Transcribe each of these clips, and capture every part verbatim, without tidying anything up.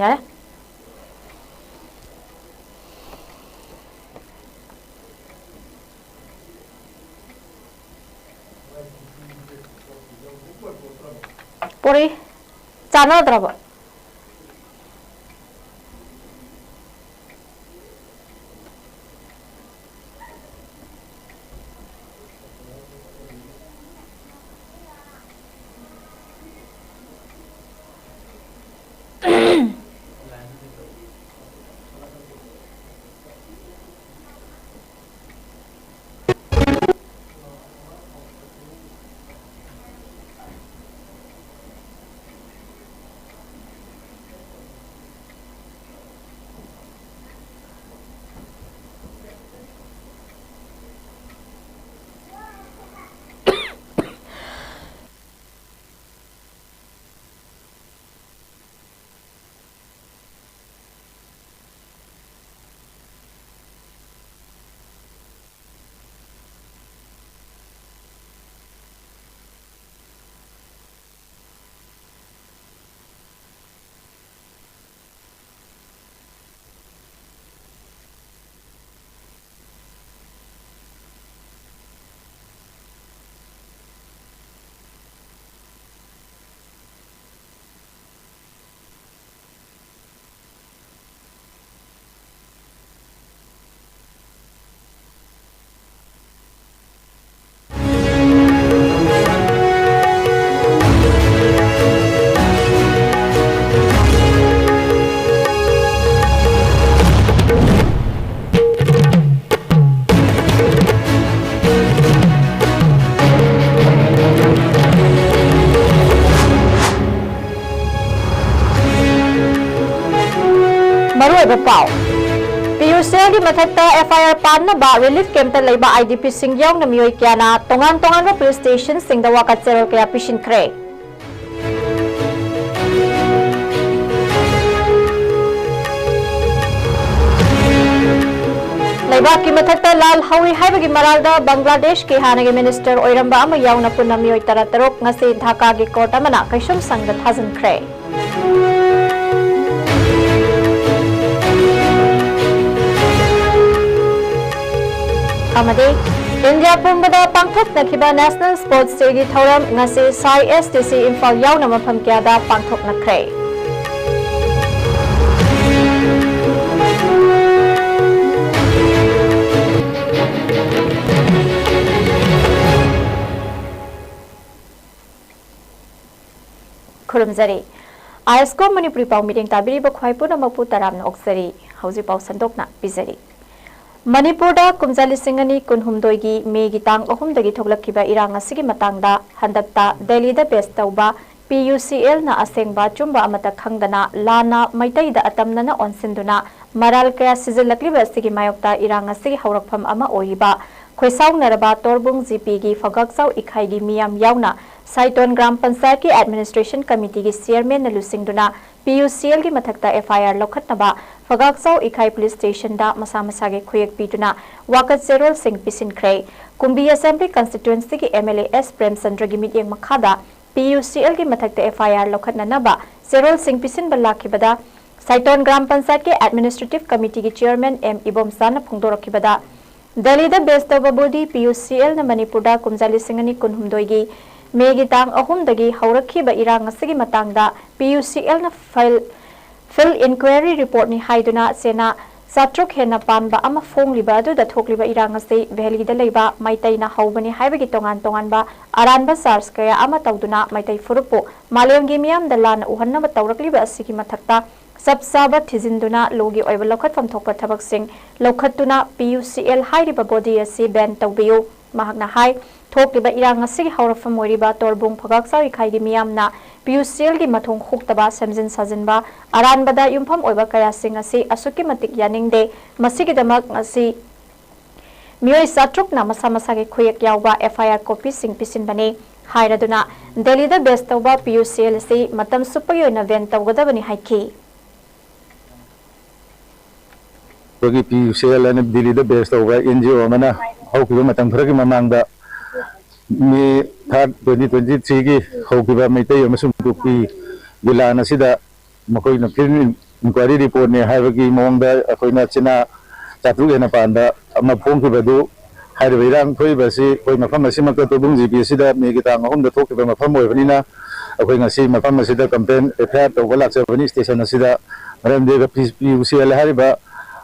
ꯌꯥꯔꯦ꯫ ꯄꯣꯔꯛꯏ꯫ ꯆꯥꯟꯅꯗ꯭ꯔꯕ꯫ ꯃꯔꯨꯑꯣꯏꯕ ꯄꯥꯎ꯫ ꯄꯤꯌꯨꯁꯦꯜꯒꯤ ꯃꯊꯛꯇ ꯑꯦꯐ ꯑꯥꯏ ꯑꯥꯔ ꯄꯥꯟꯅꯕ ꯔꯤꯂꯤꯐ ꯀꯦꯝꯞꯇ ꯂꯩꯕ ꯑꯥꯏ ꯗꯤ ꯄꯤꯁꯤꯡ ꯌꯥꯎꯅ ꯃꯤꯑꯣꯏ ꯀꯌꯥꯅ ꯇꯣꯉꯥꯟ ꯇꯣꯉꯥꯟꯕ ꯄꯨꯂꯤꯁ ꯁ꯭ꯇꯦꯁꯟꯁꯤꯡꯗ ꯋꯥꯀꯠ ꯆꯦꯔꯣꯜ ꯀꯌꯥ ꯄꯤꯁꯤꯟꯈ꯭ꯔꯦ꯫ ꯂꯩꯕꯥꯛꯀꯤ ꯃꯊꯛꯇ ꯂꯥꯜ ꯍꯧꯏ ꯍꯥꯏꯕꯒꯤ ꯃꯔꯥꯜꯗ ꯕꯪꯒ꯭ꯂꯥꯗꯦꯁꯀꯤ ꯍꯥꯟꯅꯒꯤ ꯃꯤꯅꯤꯁꯇꯔ ꯑꯣꯏꯔꯝꯕ ꯑꯃ ꯌꯥꯎꯅ ꯄꯨꯟꯅ ꯃꯤꯑꯣꯏ ꯇꯔꯥꯇꯔꯨꯛ ꯉꯁꯤ ꯙꯥꯀꯥꯒꯤ ꯀꯣꯔꯠ ꯑꯃꯅ ꯀꯩꯁꯨꯝꯁꯪꯗ ꯊꯥꯖꯤꯟꯈ꯭ꯔꯦ꯫ ꯑꯃꯗꯤ ꯏꯟꯗꯤꯌꯥ ꯄꯨꯝꯕꯗ ꯄꯥꯡꯊꯣꯛꯅꯈꯤꯕ National Sports Dayꯒꯤ ꯊꯧꯔꯝ ꯉꯁꯤ ꯁꯥꯏ S T C ꯏꯝꯐꯥꯜ ꯌꯥꯎꯅ ꯃꯐꯝ ꯀꯌꯥꯗ ꯄꯥꯡꯊꯣꯛꯅꯈ꯭ꯔꯦ꯫ ꯈꯨꯔꯨꯝꯖꯔꯤ꯫ ISCO ꯃꯅꯤꯄꯨꯔꯤ ꯄꯥꯎ ꯃꯤꯠꯌꯦꯡ ꯇꯥꯕꯤꯔꯤꯕ ꯈ꯭ꯋꯥꯏ ꯄꯨꯝꯅꯃꯛꯄꯨ ꯇꯔꯥꯝꯅ ꯑꯣꯛꯆꯔꯤ꯫ ꯍꯧꯖꯤꯛ ꯄꯥꯎ ꯁꯟꯗꯣꯛꯅ ꯄꯤꯖꯔꯤ꯫ ꯃꯅꯤꯄꯨꯔꯗ ꯀꯨꯝꯖꯥ ꯂꯤꯁꯤꯡ ꯑꯅꯤ ꯀꯨꯟꯍꯨꯝꯗꯣꯏꯒꯤ ꯃꯦꯒꯤ ꯇꯥꯡ ꯑꯍꯨꯝꯗꯒꯤ ꯊꯣꯛꯂꯛꯈꯤꯕ ꯏꯔꯥꯡ ꯑꯁꯤꯒꯤ ꯃꯇꯥꯡꯗ ꯍꯟꯗꯛꯇ ꯗꯦꯜꯂꯤꯗ base ꯇꯧꯕ P U C Lꯅ ꯑꯁꯦꯡꯕ ꯑꯆꯨꯝꯕ ꯑꯃꯠꯇ ꯈꯪꯗꯅ ꯂꯥꯟꯅ ꯃꯩꯇꯩꯗ ꯑꯇꯝꯅꯅ ꯑꯣꯟꯁꯤꯟꯗꯨꯅ ꯃꯔꯥꯜ ꯀꯌꯥ ꯁꯤꯖꯤꯜꯂꯛꯂꯤꯕ ꯑꯁꯤꯒꯤ ꯃꯥꯌꯣꯛꯇ ꯏꯔꯥꯡ ꯑꯁꯤꯒꯤ ꯍꯧꯔꯛꯐꯝ ꯑꯃ ꯑꯣꯏꯔꯤꯕ ꯈꯣꯏꯁꯥꯎꯅꯔꯕ ꯇꯣꯔꯕꯨꯡ G Pꯒꯤ ꯐꯒꯥꯛꯆꯥꯎ ꯏꯈꯥꯏꯒꯤ ꯃꯤꯌꯥꯝ ꯌꯥꯎꯅ ꯁꯥꯏꯇꯣꯟ ꯒ꯭ꯔꯥꯝ ꯄꯟꯆꯥꯌꯠꯀꯤ Administration Committeeꯒꯤ Chairmanꯅ ꯂꯨꯆꯤꯡꯗꯨꯅ P U C Lꯒꯤ ꯃꯊꯛꯇ F I R ꯂꯧꯈꯠꯅꯕ ꯐꯒꯥꯛꯆꯥꯎ ꯏꯈꯥꯏ Police Stationꯗ ꯃꯁꯥ ꯃꯁꯥꯒꯤ ꯈꯨꯌꯦꯛ ꯄꯤꯗꯨꯅ ꯋꯥꯀꯠ ꯆꯦꯔꯣꯜꯁꯤꯡ ꯄꯤꯁꯤꯟꯈ꯭ꯔꯦ꯫ ꯀꯨꯝꯕꯤ Assembly Constituencyꯒꯤ M L A S ꯄ꯭ꯔꯦꯝꯆꯟꯗ꯭ꯔꯒꯤ ꯃꯤꯠꯌꯦꯡ ꯃꯈꯥꯗ P U C Lꯒꯤ ꯃꯊꯛꯇ F I R ꯂꯧꯈꯠꯅꯅꯕ ꯆꯦꯔꯣꯜꯁꯤꯡ ꯄꯤꯁꯤꯟꯕ ꯂꯥꯛꯈꯤꯕꯗ ꯁꯥꯏꯇꯣꯟ ꯒ꯭ꯔꯥꯝ ꯄꯟꯆꯥꯌꯠꯀꯤ Administrative Committeeꯒꯤ Chairman M ꯏꯕꯣꯝꯆꯥꯅ ꯐꯣꯡꯗꯣꯔꯛꯈꯤꯕꯗ, ꯗꯦꯜꯂꯤꯗ base ꯇꯧꯕ body P U C Lꯅ ꯃꯅꯤꯄꯨꯔꯗ ꯀꯨꯝꯖꯥ ꯂꯤꯁꯤꯡ ꯑꯅꯤ ꯀꯨꯟꯍꯨꯝꯗꯣꯏꯒꯤ ꯃꯦꯒꯤ ꯇꯥꯡ ꯑꯍꯨꯝꯗꯒꯤ ꯍꯧꯔꯛꯈꯤꯕ ꯏꯔꯥꯡ ꯑꯁꯤꯒꯤ ꯃꯇꯥꯡꯗ P U C Lꯅ file, Field Inquiry Reportꯅꯤ ꯍꯥꯏꯗꯨꯅ ꯆꯦꯅꯥ ꯆꯥꯇ꯭ꯔꯨꯛ ꯍꯦꯟꯅ ꯄꯥꯟꯕ ꯑꯃ ꯐꯣꯡꯂꯤꯕ ꯑꯗꯨꯗ ꯊꯣꯛꯂꯤꯕ ꯏꯔꯥꯡ ꯑꯁꯤ ꯚꯦꯂꯤꯗ ꯂꯩꯕ ꯃꯩꯇꯩꯅ ꯍꯧꯕꯅꯤ ꯍꯥꯏꯕꯒꯤ ꯇꯣꯉꯥꯟ ꯇꯣꯉꯥꯟꯕ ꯑꯔꯥꯟꯕ charge ꯀꯌꯥ ꯑꯃ ꯇꯧꯗꯨꯅ ꯃꯩꯇꯩ ꯐꯨꯔꯨꯞꯄꯨ ꯃꯥꯂꯦꯝꯒꯤ ꯃꯤꯌꯥꯝꯗ ꯂꯥꯟꯅ ꯎꯍꯟꯅꯕ ꯇꯧꯔꯛꯂꯤꯕ ꯑꯁꯤꯒꯤ ꯃꯊꯛꯇ ꯆꯞ ꯆꯥꯕ ꯊꯤꯖꯤꯟꯗꯨꯅ ꯂꯣꯒꯤ ꯑꯣꯏꯕ ꯂꯧꯈꯠꯐꯝ ꯊꯣꯛꯄ ꯊꯕꯛꯁꯤꯡ ꯂꯧꯈꯠꯇꯨꯅ P U C L ꯍꯥꯏꯔꯤꯕ body ꯑꯁꯤ ban ꯇꯧꯕꯤꯌꯨ꯫ ꯃꯍꯥꯛꯅ ꯍꯥꯏ, ꯊꯣꯛꯂꯤꯕ ꯏꯔꯥꯡ ꯑꯁꯤꯒꯤ ꯍꯧꯔꯛꯐꯝ ꯑꯣꯏꯔꯤꯕ ꯇꯣꯔꯕꯨꯡ ꯐꯒꯥꯛꯆꯥꯎ ꯏꯈꯥꯏꯒꯤ ꯃꯤꯌꯥꯝꯅ P U C Lꯒꯤ ꯃꯊꯣꯡ ꯍꯨꯛꯇꯕ, ꯁꯦꯝꯖꯤꯟ ꯁꯥꯖꯤꯟꯕ, ꯑꯔꯥꯟꯕꯗ ꯌꯨꯝꯐꯝ ꯑꯣꯏꯕ ꯀꯌꯥꯁꯤꯡ ꯑꯁꯤ ꯑꯁꯨꯛꯀꯤ ꯃꯇꯤꯛ ꯌꯥꯅꯤꯡꯗꯦ꯫ ꯃꯁꯤꯒꯤꯗꯃꯛ ꯉꯁꯤ ꯃꯤꯑꯣꯏ ꯆꯥꯇ꯭ꯔꯨꯛꯅ ꯃꯁꯥ ꯃꯁꯥꯒꯤ ꯈꯨꯌꯦꯛ ꯌꯥꯎꯕ F I R copyꯁꯤꯡ ꯄꯤꯁꯤꯟꯕꯅꯤ ꯍꯥꯏꯔꯗꯨꯅ ꯗꯦꯜꯂꯤꯗ base ꯇꯧꯕ P U C L ꯑꯁꯤ ꯃꯇꯝ ꯆꯨꯞꯄꯒꯤ ꯑꯣꯏꯅ ban ꯇꯧꯒꯗꯕꯅꯤ ꯍꯥꯏꯈꯤ꯫ ꯑꯩꯈꯣꯏꯒꯤ P U C L ꯍꯥꯏꯅ ꯗꯤꯜꯂꯤꯗ base ꯇꯧꯕ N G O ꯑꯃꯅ ꯍꯧꯈꯤꯕ ꯃꯇꯝ ꯈꯔꯒꯤ ꯃꯃꯥꯡꯗ May third, twenty twenty-threeꯒꯤ ꯍꯧꯈꯤꯕ ꯃꯩꯇꯩ ꯑꯃꯁꯨꯡ ꯀꯨꯀꯤꯒꯤ ꯂꯥꯟ ꯑꯁꯤꯗ ꯃꯈꯣꯏꯅ Field Inquiry Reportꯅꯦ ꯍꯥꯏꯕꯒꯤ ꯃꯑꯣꯡꯗ ꯑꯩꯈꯣꯏꯅ ꯆꯤꯅꯥ ꯆꯥꯇ꯭ꯔꯨꯛ ꯍꯦꯟꯅ ꯄꯥꯟꯕ ꯑꯃ ꯐꯣꯡꯈꯤꯕꯗꯨ ꯍꯥꯏꯔꯤꯕ ꯏꯔꯥꯡ ꯊꯣꯛꯏꯕ ꯑꯁꯤ ꯑꯩꯈꯣꯏ ꯃꯐꯝ ꯑꯁꯤꯃꯛꯇ, ꯇꯣꯏꯕꯨꯡ ꯖꯤ ꯄꯤ ꯑꯁꯤꯗ ꯃꯦꯒꯤ ꯇꯥꯡ ꯑꯍꯨꯝꯗ ꯊꯣꯛꯈꯤꯕ ꯃꯐꯝ ꯑꯣꯏꯕꯅꯤꯅ, ꯑꯩꯈꯣꯏ ꯉꯁꯤ ꯃꯐꯝ ꯑꯁꯤꯗ ꯀꯝꯄ꯭ꯂꯦꯟ, ꯑꯦꯐ ꯑꯥꯏ ꯑꯥꯔ ꯇꯧꯕ ꯂꯥꯛꯆꯕꯅꯤ ꯁ꯭ꯇꯦꯁꯟ ꯑꯁꯤꯗ꯫ ꯃꯔꯝꯗꯤ ꯄꯤ ꯌꯨ ꯁꯤ ꯑꯦꯜ ꯍꯥꯏꯔꯤꯕ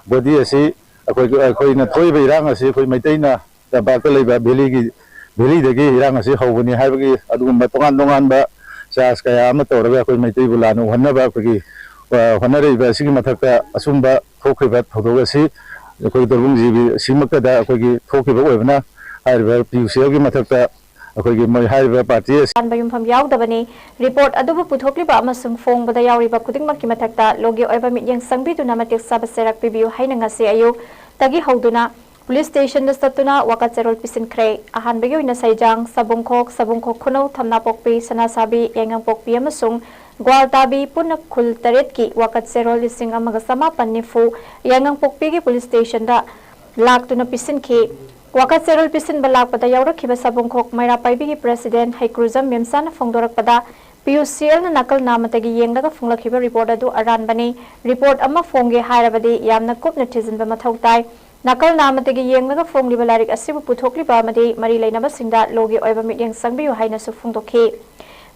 ꯕꯣꯗꯤ ꯑꯁꯤ ꯑꯩꯈꯣꯏ, ꯑꯩꯈꯣꯏꯅ ꯊꯣꯛꯏꯕ ꯏꯔꯥꯡ ꯑꯁꯤ ꯑꯩꯈꯣꯏ ꯃꯩꯇꯩꯅ ꯇꯝꯄꯥꯛꯇ ꯂꯩꯕ ꯚꯦꯂꯤꯒꯤ, ꯚꯦꯂꯤꯗꯒꯤ ꯏꯔꯥꯡ ꯑꯁꯤ ꯍꯧꯕꯅꯤ ꯍꯥꯏꯕꯒꯤ ꯑꯗꯨꯒꯨꯝꯕ ꯇꯣꯉꯥꯟ ꯇꯣꯉꯥꯟꯕ ꯆꯥꯔꯖ ꯀꯌꯥ ꯑꯃ ꯇꯧꯔꯒ ꯑꯩꯈꯣꯏ ꯃꯩꯇꯩꯕꯨ ꯂꯥꯟꯅ ꯎꯍꯟꯅꯕ ꯑꯩꯈꯣꯏꯒꯤ, ꯑ, ꯍꯣꯠꯅꯔꯛꯏꯕ ꯑꯁꯤꯒꯤ ꯃꯊꯛꯇ ꯑꯁꯨꯝꯕ ꯊꯣꯛꯈ꯭ꯔꯤꯕ ꯊꯧꯗꯣꯛ ꯑꯁꯤ ꯑꯩꯈꯣꯏ ꯇꯣꯏꯕꯨꯡ ꯖꯤ ꯄꯤ ꯁꯤꯃꯛꯇꯗ ꯑꯩꯈꯣꯏꯒꯤ ꯊꯣꯛꯈꯤꯕ ꯑꯣꯏꯕꯅ, ꯍꯥꯏꯔꯤꯕ ꯄꯤ ꯌꯨ ꯁꯤ ꯑꯦꯜꯒꯤ ꯃꯊꯛꯇ ꯑꯩꯈꯣꯏꯒꯤ ꯃꯣꯏ ꯍꯥꯏꯔꯤꯕ ꯄꯥꯔꯇꯤ ꯑꯁꯤ ꯑꯔꯥꯟꯕ ꯌꯨꯝꯐꯝ ꯌꯥꯎꯗꯕꯅꯤ꯫ ꯔꯤꯄꯣꯔꯠ ꯑꯗꯨꯕꯨ ꯄꯨꯊꯣꯛꯂꯤꯕ ꯑꯃꯁꯨꯡ ꯐꯣꯡꯕꯗ ꯌꯥꯎꯔꯤꯕ ꯈꯨꯗꯤꯡꯃꯛꯀꯤ ꯃꯊꯛꯇ ꯂꯣꯒꯤ ꯑꯣꯏꯕ ꯃꯤꯠꯌꯦꯡ ꯆꯪꯕꯤꯗꯨꯅ ꯃꯇꯤꯛ ꯆꯥꯕ ꯆꯩꯔꯥꯛ ꯄꯤꯕꯤꯌꯨ ꯍꯥꯏꯅ ꯉꯁꯤ ꯑꯌꯨꯛꯇꯒꯤ ꯍꯧꯗꯨꯅ ꯄꯨꯂꯤꯁ ꯁ꯭ꯇꯦꯁꯟꯗ ꯆꯠꯇꯨꯅ ꯋꯥꯀꯠ ꯆꯦꯔꯣꯜ ꯄꯤꯁꯤꯟꯈ꯭ꯔꯦ꯫ ꯑꯍꯥꯟꯕꯒꯤ ꯑꯣꯏꯅ ꯁꯩꯖꯥꯡ, ꯁꯕꯨꯡꯈꯣꯛ, ꯁꯕꯨꯡꯈꯣꯛ ꯈꯨꯅꯧ, ꯊꯝꯅꯥꯄꯣꯛꯄꯤ, ꯁꯅꯥꯁꯥꯕꯤ, ꯌꯥꯏꯉꯪꯄꯣꯛꯄꯤ ꯑꯃꯁꯨꯡ ꯒ꯭ꯋꯥꯜꯇꯥꯕꯤ ꯄꯨꯟꯅ ꯈꯨꯜ ꯇꯔꯦꯠꯀꯤ ꯋꯥꯀꯠ ꯆꯦꯔꯣꯜ ꯂꯤꯁꯤꯡ ꯑꯃꯒ ꯆꯃꯥꯄꯟ ꯅꯤꯐꯨ ꯌꯥꯏꯉꯪꯄꯣꯛꯄꯤꯒꯤ ꯄꯨꯂꯤꯁ ꯁ꯭ꯇꯦꯁꯟꯗ ꯂꯥꯛꯇꯨꯅ ꯄꯤꯁꯤꯟꯈꯤ꯫ ꯋꯥꯀꯠ ꯆꯦꯔꯣꯜ ꯄꯤꯁꯤꯟꯕ ꯂꯥꯛꯄꯗ ꯌꯥꯎꯔꯛꯈꯤꯕ ꯁꯕꯨꯡꯈꯣꯛ ꯃꯩꯔꯥ ꯄꯥꯏꯕꯤꯒꯤ ꯄ꯭ꯔꯦꯁꯤꯗꯦꯟꯠ ꯍꯩꯀ꯭ꯔꯨꯖꯝ ꯃꯦꯝꯆꯥꯅ ꯐꯣꯡꯗꯣꯔꯛꯄꯗ, ꯄꯤ ꯌꯨ ꯁꯤ ꯑꯦꯜꯅ ꯅꯥꯀꯜ ꯅꯥꯝꯃꯇꯒꯤ ꯌꯦꯡꯂꯒ ꯐꯣꯡꯂꯛꯈꯤꯕ ꯔꯤꯄꯣꯔꯠ ꯑꯗꯨ ꯑꯔꯥꯟꯕꯅꯤ꯫ ꯔꯤꯄꯣꯔꯠ ꯑꯃ ꯐꯣꯡꯒꯦ ꯍꯥꯏꯔꯕꯗꯤ ꯌꯥꯝꯅ ꯀꯨꯞꯅ ꯊꯤꯖꯤꯟꯕ ꯃꯊꯧ ꯇꯥꯏ꯫ ꯅꯥꯀꯜ ꯅꯥꯝꯃꯇꯒꯤ ꯌꯦꯡꯂꯒ ꯐꯣꯡꯂꯤꯕ ꯂꯥꯏꯔꯤꯛ ꯑꯁꯤꯕꯨ ꯄꯨꯊꯣꯛꯂꯤꯕ ꯑꯃꯗꯤ ꯃꯔꯤ ꯂꯩꯅꯕꯁꯤꯡꯗ ꯂꯣꯒꯤ ꯑꯣꯏꯕ ꯃꯤꯠꯌꯦꯡ ꯆꯪꯕꯤꯌꯨ ꯍꯥꯏꯅꯁꯨ ꯐꯣꯡꯗꯣꯛꯈꯤ꯫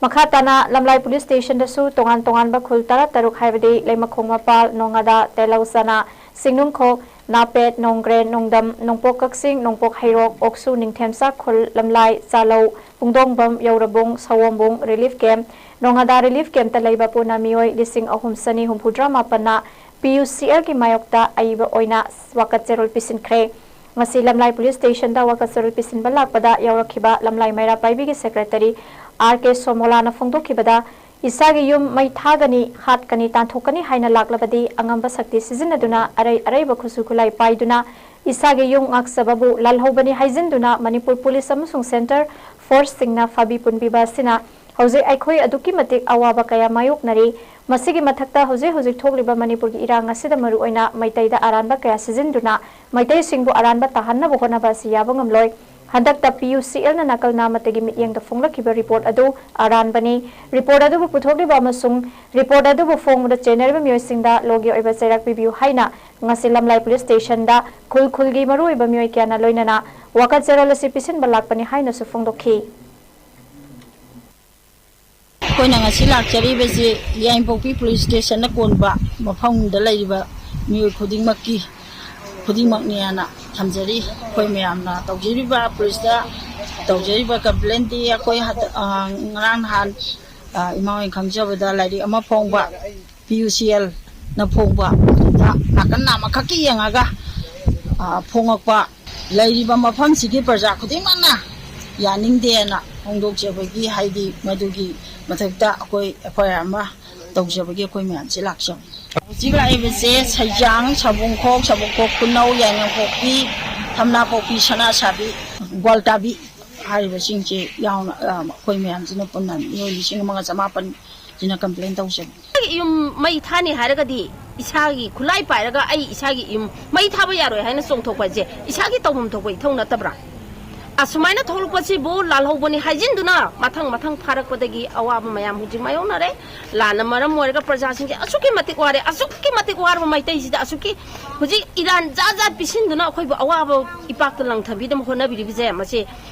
ꯃꯈꯥ ꯇꯥꯅ ꯂꯝꯂꯥꯏ ꯄꯨꯂꯤꯁ ꯁ꯭ꯇꯦꯁꯟꯗꯁꯨ ꯇꯣꯉꯥꯟ ꯇꯣꯉꯥꯟꯕ ꯈꯨꯜ ꯇꯔꯥ ꯇꯔꯨꯛ ꯍꯥꯏꯕꯗꯤ ꯂꯩꯃꯈꯣꯡ ꯃꯄꯥꯜ, ꯅꯣꯡꯉꯥꯗꯥ, ꯇꯦꯂꯧ ꯆꯅꯥ, ꯁꯤꯡꯅꯨꯡꯈꯣꯛ, ꯅꯥꯄꯦꯠ, ꯅꯣꯡꯒ꯭ꯔꯦꯟ, ꯅꯣꯡꯗꯝ, ꯅꯣꯡꯄꯣꯛ ꯀꯛꯆꯤꯡ, ꯅꯣꯡꯄꯣꯛ ꯍꯩꯔꯣꯛ, ꯑꯣꯛꯁꯨ, ꯅꯤꯡꯊꯦꯝꯆꯥ ꯈꯨꯜ, ꯂꯝꯂꯥꯏ, ꯆꯥꯂꯧ, ꯄꯨꯡꯗꯣꯡꯕꯝ, ꯌꯧꯔꯕꯨꯡ, ꯁꯑꯣꯝꯕꯨꯡ ꯔꯤꯂꯤꯐ ꯀꯦꯝꯞ, ꯅꯣꯡꯉꯥꯗꯥ ꯔꯤꯂꯤꯐ ꯀꯦꯝꯞꯇ ꯂꯩꯕ ꯄꯨꯟꯅ ꯃꯤꯑꯣꯏ ꯂꯤꯁꯤꯡ ꯑꯍꯨꯝ ꯆꯅꯤ ꯍꯨꯝꯐꯨꯇꯔꯥ ꯃꯥꯄꯟꯅ ꯄꯤ ꯌꯨ ꯁꯤ ꯑꯦꯜꯒꯤ ꯃꯥꯌꯣꯛꯇ ꯑꯏꯕ ꯑꯣꯏꯅ ꯋꯥꯀꯠ ꯆꯦꯔꯣꯜ ꯄꯤꯁꯤꯟꯈ꯭ꯔꯦ꯫ ꯉꯁꯤ ꯂꯝꯂꯥꯏ ꯄꯨꯂꯤꯁ ꯁ꯭ꯇꯦꯁꯟꯗ ꯋꯥꯀꯠ ꯆꯦꯔꯣꯜ ꯄꯤꯁꯤꯟꯕ ꯂꯥꯛꯄꯗ ꯌꯥꯎꯔꯛꯈꯤꯕ ꯂꯝꯂꯥꯏ ꯃꯩꯔꯥ ꯄꯥꯏꯕꯤꯒꯤ ꯁꯦꯀ꯭ꯔꯦꯇꯔꯤ ꯑꯥꯔ ꯀꯦ ꯁꯣꯃꯣꯂꯥꯅ ꯐꯣꯡꯗꯣꯛꯈꯤꯕꯗ, ꯏꯁꯥꯒꯤ ꯌꯨꯝ ꯃꯩ ꯊꯥꯒꯅꯤ, ꯍꯥꯠꯀꯅꯤ, ꯇꯥꯟꯊꯣꯛꯀꯅꯤ ꯍꯥꯏꯅ ꯂꯥꯛꯂꯕꯗꯤ ꯑꯉꯝꯕ ꯁꯛꯇꯤ ꯁꯤꯖꯤꯟꯅꯗꯨꯅ ꯑꯔꯩ ꯑꯔꯩꯕ ꯈꯨꯠꯁꯨ ꯈꯨꯠꯂꯥꯏ ꯄꯥꯏꯗꯨꯅ ꯏꯁꯥꯒꯤ ꯌꯨꯝ ꯉꯥꯛꯆꯕꯕꯨ ꯂꯥꯜꯍꯧꯕꯅꯤ ꯍꯥꯏꯖꯤꯟꯗꯨꯅ ꯃꯅꯤꯄꯨꯔ ꯄꯨꯂꯤꯁ ꯑꯃꯁꯨꯡ ꯁꯦꯟꯇꯔ ꯐꯣꯔꯁꯁꯤꯡꯅ ꯐꯥꯕꯤ ꯄꯨꯟꯕꯤꯕ ꯑꯁꯤꯅ ꯍꯧꯖꯤꯛ ꯑꯩꯈꯣꯏ ꯑꯗꯨꯛꯀꯤ ꯃꯇꯤꯛ ꯑꯋꯥꯕ ꯀꯌꯥ ꯃꯥꯌꯣꯛꯅꯔꯤ꯫ ꯃꯁꯤꯒꯤ ꯃꯊꯛꯇ ꯍꯧꯖꯤꯛ ꯍꯧꯖꯤꯛ ꯊꯣꯛꯂꯤꯕ ꯃꯅꯤꯄꯨꯔꯒꯤ ꯏꯔꯥꯡ ꯑꯁꯤꯗ ꯃꯔꯨꯑꯣꯏꯅ ꯃꯩꯇꯩꯗ ꯑꯔꯥꯟꯕ ꯀꯌꯥ ꯁꯤꯖꯤꯟꯗꯨꯅ ꯃꯩꯇꯩꯁꯤꯡꯕꯨ ꯑꯔꯥꯟꯕ ꯇꯥꯍꯟꯅꯕ ꯍꯣꯠꯅꯕ ꯑꯁꯤ ꯌꯥꯕ ꯉꯝꯂꯣꯏ꯫ ꯍꯟꯗꯛꯇ ꯄꯤ ꯌꯨ ꯁꯤ ꯑꯦꯜꯅ ꯅꯥꯀꯜ ꯅꯥꯃꯠꯇꯒꯤ ꯃꯤꯠꯌꯦꯡꯗ ꯐꯣꯡꯂꯛꯈꯤꯕ ꯔꯤꯄꯣꯔꯠ ꯑꯗꯨ ꯑꯔꯥꯟꯕꯅꯤ꯫ ꯔꯤꯄꯣꯔꯠ ꯑꯗꯨꯕꯨ ꯄꯨꯊꯣꯛꯂꯤꯕ ꯑꯃꯁꯨꯡ ꯔꯤꯄꯣꯔꯠ ꯑꯗꯨꯕꯨ ꯐꯣꯡꯕꯗ ꯆꯦꯟꯅꯔꯤꯕ ꯃꯤꯑꯣꯏꯁꯤꯡꯗ ꯂꯣꯒꯤ ꯑꯣꯏꯕ ꯆꯩꯔꯥꯛ ꯄꯤꯕꯤꯌꯨ ꯍꯥꯏꯅ ꯉꯁꯤ ꯂꯝꯂꯥꯏ ꯄꯨꯂꯤꯁ ꯁ꯭ꯇꯦꯁꯟꯗ ꯈꯨꯜ ꯈꯨꯜꯒꯤ ꯃꯔꯨꯑꯣꯏꯕ ꯃꯤꯑꯣꯏ ꯀꯌꯥꯅ ꯂꯣꯏꯅꯅ ꯋꯥꯀꯠ ꯆꯦꯔꯣꯜ ꯑꯁꯤ ꯄꯤꯁꯤꯟꯕ ꯂꯥꯛꯄꯅꯤ ꯍꯥꯏꯅꯁꯨ ꯐꯣꯡꯗꯣꯛꯈꯤ꯫ ꯑꯩꯈꯣꯏꯅ ꯉꯁꯤ ꯂꯥꯛꯆꯔꯤꯕꯁꯤ ꯌꯥꯏꯉꯪꯄꯣꯛꯄꯤ ꯄꯨꯂꯤꯁ ꯁ꯭ꯇꯦꯁꯟꯅ ꯀꯣꯟꯕ ꯃꯐꯝꯗ ꯂꯩꯔꯤꯕ ꯃꯤꯑꯣꯏ ꯈꯨꯗꯤꯡꯃꯛꯀꯤ, ꯈꯨꯗꯤꯡꯃꯛꯅꯦꯅ ꯊꯝꯖꯔꯤ꯫ ꯑꯩꯈꯣꯏ ꯃꯌꯥꯝꯅ ꯇꯧꯖꯔꯤꯕ, ꯄꯨꯂꯤꯁꯇ ꯇꯧꯖꯔꯤꯕ ꯀꯝꯄ꯭ꯂꯦꯟꯗꯤ ꯑꯩꯈꯣꯏ ꯍꯟꯗꯛ, ꯑ, ꯉꯔꯥꯡ ꯅꯍꯥꯟ, ꯑ, ꯏꯃꯥ ꯍꯣꯏꯅ ꯈꯪꯖꯕꯗ ꯂꯥꯏꯔꯤꯛ ꯑꯃ ꯐꯣꯡꯕ, ꯄꯤ ꯌꯨ ꯁꯤ ꯑꯦꯜꯅ ꯐꯣꯡꯕ, ꯑꯗꯨꯗ ꯅꯥꯀꯟ ꯅꯥꯝꯃꯈꯛꯀꯤ ꯌꯦꯡꯉꯒ, ꯑ, ꯐꯣꯡꯉꯛꯄ ꯂꯩꯔꯤꯕ ꯃꯐꯝꯁꯤꯒꯤ ꯄ꯭ꯔꯖꯥ ꯈꯨꯗꯤꯡꯃꯛꯅ ꯌꯥꯅꯤꯡꯗꯦꯅ ꯐꯣꯡꯗꯣꯛꯆꯕꯒꯤ, ꯍꯥꯏꯗꯤ ꯃꯗꯨꯒꯤ ꯃꯊꯛꯇ ꯑꯩꯈꯣꯏ ꯑꯦꯐ ꯑꯥꯏ ꯑꯥꯔ ꯑꯃ ꯇꯧꯖꯕꯒꯤ ꯑꯩꯈꯣꯏ ꯃꯌꯥꯝꯁꯦ ꯂꯥꯛꯆꯕꯅꯤ꯫ ꯍꯧꯖꯤꯛ ꯂꯥꯛꯏꯕꯁꯦ ꯁꯩꯖꯥꯡ, ꯁꯥꯕꯨꯡꯈꯣꯛ, ꯁꯥꯕꯨꯡꯈꯣꯛ ꯈꯨꯅꯧ, ꯌꯥꯏꯉꯪꯄꯣꯛꯄꯤ, ꯊꯝꯅꯥꯄꯣꯛꯄꯤ, ꯁꯅꯥꯁꯥꯕꯤ, ꯒ꯭ꯋꯥꯜꯇꯥꯕꯤ ꯍꯥꯏꯔꯤꯕꯁꯤꯡꯁꯦ ꯌꯥꯎꯅ, ꯑ, ꯑꯩꯈꯣꯏ ꯃꯌꯥꯝꯁꯤꯅ ꯄꯨꯟꯅ ꯃꯤꯑꯣꯏ ꯂꯤꯁꯤꯡ ꯑꯃꯒ ꯆꯃꯥꯄꯟ ꯁꯤꯅ ꯀꯝꯄ꯭ꯂꯦꯟ ꯇꯧꯖꯕꯅꯤ꯫ ꯏꯁꯥꯒꯤ ꯌꯨꯝ ꯃꯩ ꯊꯥꯅꯤ ꯍꯥꯏꯔꯒꯗꯤ ꯏꯁꯥꯒꯤ ꯈꯨꯠꯂꯥꯏ ꯄꯥꯏꯔꯒ ꯑꯩ ꯏꯁꯥꯒꯤ ꯌꯨꯝ ꯃꯩ ꯊꯥꯕ ꯌꯥꯔꯣꯏ ꯍꯥꯏꯅ ꯆꯣꯡꯊꯣꯛꯄ ꯍꯥꯏꯁꯦ ꯏꯁꯥꯒꯤ ꯇꯧꯐꯝ ꯊꯣꯛꯄ ꯏꯊꯧ ꯅꯠꯇꯕ꯭ꯔꯥ? ꯑꯁꯨꯃꯥꯏꯅ ꯊꯣꯛꯂꯛꯄꯁꯤꯕꯨ ꯂꯥꯜꯍꯧꯕꯅꯤ ꯍꯥꯏꯖꯤꯟꯗꯨꯅ ꯃꯊꯪ ꯃꯊꯪ ꯐꯥꯔꯛꯄꯗꯒꯤ ꯑꯋꯥꯕ ꯃꯌꯥꯝ ꯍꯧꯖꯤꯛ ꯃꯥꯌꯣꯛꯅꯔꯦ꯫ ꯂꯥꯟꯅ ꯃꯔꯝ ꯑꯣꯏꯔꯒ ꯄ꯭ꯔꯖꯥꯁꯤꯡꯁꯦ ꯑꯁꯨꯛꯀꯤ ꯃꯇꯤꯛ ꯋꯥꯔꯦ, ꯑꯁꯨꯛꯀꯤ ꯃꯇꯤꯛ ꯋꯥꯔꯕ ꯃꯩꯇꯩꯁꯤꯗ ꯑꯁꯨꯛꯀꯤ ꯍꯧꯖꯤꯛ ꯏꯔꯥꯟ ꯖꯥꯠ ꯖꯥꯠ ꯄꯤꯁꯤꯟꯗꯨꯅ ꯑꯩꯈꯣꯏꯕꯨ ꯑꯋꯥꯕ ꯏꯄꯥꯛꯇ ꯂꯪꯊꯕꯤꯅꯕ ꯍꯣꯠꯅꯕꯤꯔꯤꯕꯁꯦ ꯃꯁꯤ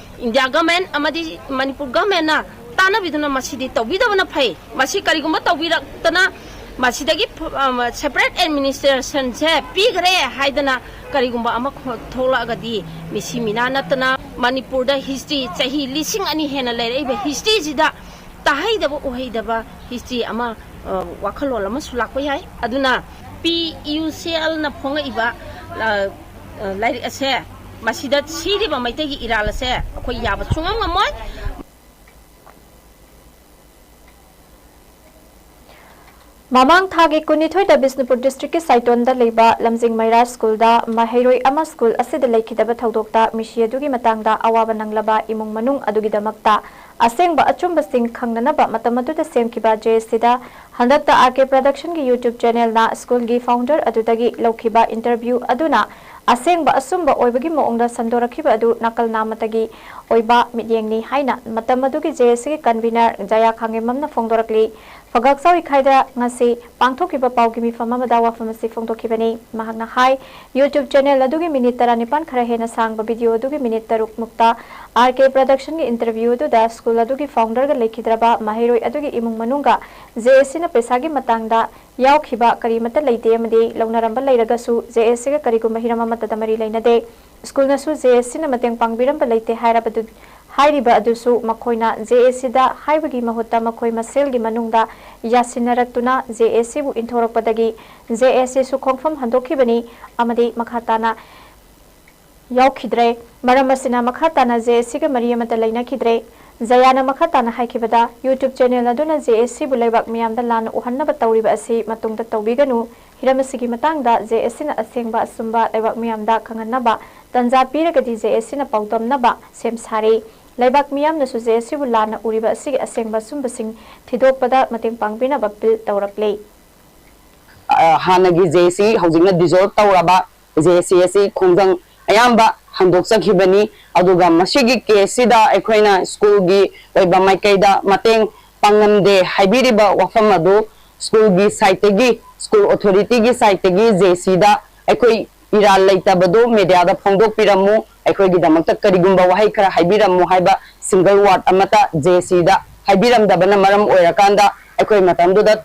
ꯏꯟꯗꯤꯌꯥ ꯒꯃꯦꯟ ꯑꯃꯗꯤ ꯃꯅꯤꯄꯨꯔ ꯒꯃꯦꯟꯅ ꯇꯥꯟꯅꯕꯤꯗꯨꯅ ꯃꯁꯤꯗꯤ ꯇꯧꯕꯤꯗꯕꯅ ꯐꯩ꯫ ꯃꯁꯤ ꯀꯔꯤꯒꯨꯝꯕ ꯇꯧꯕꯤꯔꯛꯇꯅ ꯃꯁꯤꯗꯒꯤ ꯐ-, ꯑ, ꯁꯦꯄꯔꯦꯠ ꯑꯦꯗꯃꯤꯅꯤꯁꯇ꯭ꯔꯦꯁꯟꯁꯦ ꯄꯤꯈ꯭ꯔꯦ ꯍꯥꯏꯗꯅ ꯀꯔꯤꯒꯨꯝꯕ ꯑꯃ ꯈꯣ-, ꯊꯣꯛꯂꯛꯑꯒꯗꯤ ꯃꯤꯁꯤ ꯃꯤꯅꯥ ꯅꯠꯇꯅ ꯃꯅꯤꯄꯨꯔꯗ ꯍꯤꯁꯇ꯭ꯔꯤ ꯆꯍꯤ ꯂꯤꯁꯤꯡ ꯑꯅꯤ ꯍꯦꯟꯅ ꯂꯩꯔꯛꯏꯕ ꯍꯤꯁꯇ꯭ꯔꯤꯁꯤꯗ ꯇꯥꯍꯩꯗꯕ ꯎꯍꯩꯗꯕ ꯍꯤꯁꯇ꯭ꯔꯤ ꯑꯃ, ꯑ, ꯋꯥꯈꯜꯂꯣꯟ ꯑꯃꯁꯨ ꯂꯥꯛꯄ ꯌꯥꯏ꯫ ꯑꯗꯨꯅ ꯄꯤ ꯌꯨ ꯁꯤ ꯑꯦꯜꯅ ꯐꯣꯡꯉꯛꯏꯕ, ꯑ, ꯑ, ꯂꯥꯏꯔꯤꯛ ꯑꯁꯦ ꯃꯁꯤꯗ ꯁꯤꯔꯤꯕ ꯃꯩꯇꯩꯒꯤ ꯏꯔꯥꯜ ꯑꯁꯦ ꯑꯩꯈꯣꯏ ꯌꯥꯕ ꯁꯨꯡꯉꯝ ꯉꯝꯃꯣꯏ꯫ ꯃꯃꯥꯡ ꯊꯥꯒꯤ ꯀꯨꯟꯅꯤꯊꯣꯏꯗ ꯕꯤꯁꯅꯨꯄꯨꯔ ꯗꯤꯁꯇ꯭ꯔꯤꯛꯀꯤ ꯁꯥꯏꯇꯣꯟꯗ ꯂꯩꯕ ꯂꯝꯖꯤꯡ ꯃꯩꯔꯥ ꯁ꯭ꯀꯨꯜꯗ ꯃꯍꯩꯔꯣꯏ ꯑꯃ ꯁ꯭ꯀꯨꯜ ꯑꯁꯤꯗ ꯂꯩꯈꯤꯗꯕ ꯊꯧꯗꯣꯛꯇ ꯃꯤꯁꯤ ꯑꯗꯨꯒꯤ ꯃꯇꯥꯡꯗ ꯑꯋꯥꯕ ꯅꯪꯂꯕ ꯏꯃꯨꯡ ꯃꯅꯨꯡ ꯑꯗꯨꯒꯤꯗꯃꯛꯇ ꯑꯁꯦꯡꯕ ꯑꯆꯨꯝꯕꯁꯤꯡ ꯈꯪꯅꯅꯕ ꯃꯇꯝ ꯑꯗꯨꯗ ꯁꯦꯝꯈꯤꯕ ꯖꯦ ꯑꯦꯁ ꯁꯤꯗ ꯍꯟꯗꯛꯇ ꯑꯥꯔ ꯀꯦ ꯄ꯭ꯔꯗꯛꯁꯟꯒꯤ YouTube ꯆꯦꯅꯦꯜꯅ ꯁ꯭ꯀꯨꯜꯒꯤ ꯐꯥꯎꯟꯗꯔ ꯑꯗꯨꯗꯒꯤ ꯂꯧꯈꯤꯕ ꯏꯟꯇꯔꯚ꯭ꯌꯨ ꯑꯗꯨꯅ ꯑꯁꯦꯡꯕ ꯑꯆꯨꯝꯕ ꯑꯣꯏꯕꯒꯤ ꯃꯑꯣꯡꯗ ꯁꯟꯗꯣꯔꯛꯈꯤꯕ ꯑꯗꯨ ꯅꯥꯀꯜ ꯅꯥꯝꯃꯇꯒꯤ ꯑꯣꯏꯕ ꯃꯤꯠꯌꯦꯡꯅꯤ ꯍꯥꯏꯅ ꯃꯇꯝ ꯑꯗꯨꯒꯤ ꯖꯦ ꯑꯦꯁ ꯁꯤꯒꯤ ꯀꯟꯚꯤꯅꯔ ꯖꯌꯥ ꯈꯥꯡꯉꯦꯝꯕꯝꯅ ꯐꯣꯡꯗꯣꯔꯛꯂꯤ꯫ ꯐꯒꯥꯛꯆꯥꯎ ꯏꯈꯥꯏꯗ ꯉꯁꯤ ꯄꯥꯡꯊꯣꯛꯈꯤꯕ ꯄꯥꯎꯒꯤ ꯃꯤꯐꯝ ꯑꯃꯗ ꯋꯥꯐꯝ ꯑꯁꯤ ꯐꯣꯡꯗꯣꯛꯈꯤꯕꯅꯤ꯫ ꯃꯍꯥꯛꯅ ꯍꯥꯏ, YouTube ꯆꯦꯅꯦꯜ ꯑꯗꯨꯒꯤ ꯃꯤꯅꯤꯠ ꯇꯔꯥꯅꯤꯄꯥꯟ ꯈꯔ ꯍꯦꯟꯅ ꯁꯥꯡꯕ ꯚꯤꯗꯤꯑꯣ ꯑꯗꯨꯒꯤ ꯃꯤꯅꯤꯠ ꯇꯔꯨꯛ ꯃꯨꯛꯇ ꯑꯥꯔ ꯀꯦ ꯄ꯭ꯔꯗꯛꯁꯟꯒꯤ ꯏꯟꯇꯔꯚ꯭ꯌꯨ ꯑꯗꯨꯗ ꯁ꯭ꯀꯨꯜ ꯑꯗꯨꯒꯤ ꯐꯥꯎꯟꯗꯔꯒ ꯂꯩꯈꯤꯗ꯭ꯔꯕ ꯃꯍꯩꯔꯣꯏ ꯑꯗꯨꯒꯤ ꯏꯃꯨꯡ ꯃꯅꯨꯡꯒ ꯖꯦ ꯑꯦꯁ ꯁꯤꯅ ꯄꯩꯁꯥꯒꯤ ꯃꯇꯥꯡꯗ ꯌꯥꯎꯈꯤꯕ ꯀꯔꯤꯃꯠꯇ ꯂꯩꯇꯦ ꯑꯃꯗꯤ ꯂꯧꯅꯔꯝꯕ ꯂꯩꯔꯒꯁꯨ ꯖꯦ ꯑꯦꯁ ꯁꯤꯒ ꯀꯔꯤꯒꯨꯝꯕ ꯍꯤꯔꯝ ꯑꯃꯠꯇꯗ ꯃꯔꯤ ꯂꯩꯅꯗꯦ꯫ ꯁ꯭ꯀꯨꯜꯅꯁꯨ ꯖꯦ ꯑꯦꯁ ꯁꯤꯅ ꯃꯇꯦꯡ ꯄꯥꯡꯕꯤꯔꯝꯕ ꯂꯩꯇꯦ ꯍꯥꯏꯔꯕꯗꯨ, ꯍꯥꯏꯔꯤꯕ ꯑꯗꯨꯁꯨ ꯃꯈꯣꯏꯅ ꯖꯦ ꯑꯦꯁ ꯁꯤꯗ ꯍꯥꯏꯕꯒꯤ ꯃꯍꯨꯠꯇ ꯃꯈꯣꯏ ꯃꯁꯦꯜꯒꯤ ꯃꯅꯨꯡꯗ ꯌꯥꯁꯤꯟꯅꯔꯛꯇꯨꯅ ꯖꯦ ꯑꯦꯁ ꯁꯤꯕꯨ ꯏꯟꯊꯣꯔꯛꯄꯗꯒꯤ ꯖꯦ ꯑꯦꯁ ꯁꯤꯁꯨ ꯈꯣꯡꯐꯝ ꯍꯟꯗꯣꯛꯈꯤꯕꯅꯤ ꯑꯃꯗꯤ ꯃꯈꯥ ꯇꯥꯅ ꯌꯥꯎꯈꯤꯗ꯭ꯔꯦ꯫ ꯃꯔꯝ ꯑꯁꯤꯅ ꯃꯈꯥ ꯇꯥꯅ ꯖꯦ ꯑꯦꯁ ꯁꯤꯒ ꯃꯔꯤ ꯑꯃꯠꯇ ꯂꯩꯅꯈꯤꯗ꯭ꯔꯦ꯫ ꯖꯌꯥꯅ ꯃꯈꯥ ꯇꯥꯅ ꯍꯥꯏꯈꯤꯕꯗ, YouTube ꯆꯦꯅꯦꯜ ꯑꯗꯨꯅ ꯖꯦ ꯑꯦꯁ ꯁꯤꯕꯨ ꯂꯩꯕꯥꯛ ꯃꯤꯌꯥꯝꯗ ꯂꯥꯟꯅ ꯎꯍꯟꯅꯕ ꯇꯧꯔꯤꯕ ꯑꯁꯤ ꯃꯇꯨꯡꯗ ꯇꯧꯕꯤꯒꯅꯨ꯫ ꯍꯤꯔꯝ ꯑꯁꯤꯒꯤ ꯃꯇꯥꯡꯗ ꯖꯦ ꯑꯦꯁ ꯁꯤꯅ ꯑꯁꯦꯡꯕ ꯑꯆꯨꯝꯕ ꯂꯩꯕꯥꯛ ꯃꯤꯌꯥꯝꯗ ꯈꯪꯍꯟꯅꯕ ꯇꯟꯖꯥ ꯄꯤꯔꯒꯗꯤ ꯖꯦ ꯑꯦꯁ ꯁꯤꯅ ꯄꯥꯎꯗꯝꯅꯕ ꯁꯦꯝ ꯁꯥꯔꯤ꯫ ꯂꯩꯕꯥꯛ ꯃꯤꯌꯥꯝꯅꯁꯨ ꯖꯦ ꯑꯦꯁ ꯁꯤꯕꯨ ꯂꯥꯟꯅ ꯎꯔꯤꯕ ꯑꯁꯤꯒꯤ ꯑꯁꯦꯡꯕ ꯑꯆꯨꯝꯕꯁꯤꯡ ꯊꯤꯗꯣꯛꯄꯗ ꯃꯇꯦꯡ ꯄꯥꯡꯕꯤꯅꯕ ꯑꯄꯤꯜ ꯇꯧꯔꯛꯂꯤ꯫ ꯑ, ꯍꯥꯟꯅꯒꯤ ꯖꯦ ꯑꯦꯁ ꯁꯤ, ꯍꯧꯖꯤꯛꯅ ꯗꯤꯖꯣꯜꯕ ꯇꯧꯔꯕ ꯖꯦ ꯑꯦꯁ ꯁꯤ ꯑꯁꯤ ꯈꯣꯡꯖꯪ ꯑꯌꯥꯝꯕ ꯍꯟꯗꯣꯛꯆꯈꯤꯕꯅꯤ꯫ ꯑꯗꯨꯒ ꯃꯁꯤꯒꯤ ꯀꯦꯁꯁꯤꯗ ꯑꯩꯈꯣꯏꯅ ꯁ꯭ꯀꯨꯜꯒꯤ ꯑꯣꯏꯕ ꯃꯥꯏꯀꯩꯗ ꯃꯇꯦꯡ ꯄꯥꯡꯉꯝꯗꯦ ꯍꯥꯏꯕꯤꯔꯤꯕ ꯋꯥꯐꯝ ꯑꯗꯨ ꯁ꯭ꯀꯨꯜꯒꯤ ꯁꯥꯏꯠꯇꯒꯤ, ꯁ꯭ꯀꯨꯜ ꯑꯣꯊꯣꯔꯤꯇꯤꯒꯤ ꯁꯥꯏꯠꯇꯒꯤ ꯖꯦ ꯑꯦꯁ ꯁꯤꯗ ꯑꯩꯈꯣꯏ ꯏꯔꯥꯜ ꯂꯩꯇꯕꯗꯨ ꯃꯦꯗꯤꯌꯥꯗ ꯐꯣꯡꯗꯣꯛꯄꯤꯔꯝꯃꯨ, ꯑꯩꯈꯣꯏꯒꯤꯗꯃꯛꯇ ꯀꯔꯤꯒꯨꯝꯕ ꯋꯥꯍꯩ ꯈꯔ ꯍꯥꯏꯕꯤꯔꯝꯃꯨ ꯍꯥꯏꯕ ꯁꯤꯡꯒꯜ ꯋꯥꯔꯗ ꯑꯃꯠꯇ ꯖꯦ ꯑꯦꯁ ꯁꯤꯗ ꯍꯥꯏꯕꯤꯔꯝꯗꯕꯅ ꯃꯔꯝ ꯑꯣꯏꯔꯀꯥꯟꯗ ꯑꯩꯈꯣꯏ ꯃꯇꯝꯗꯨꯗ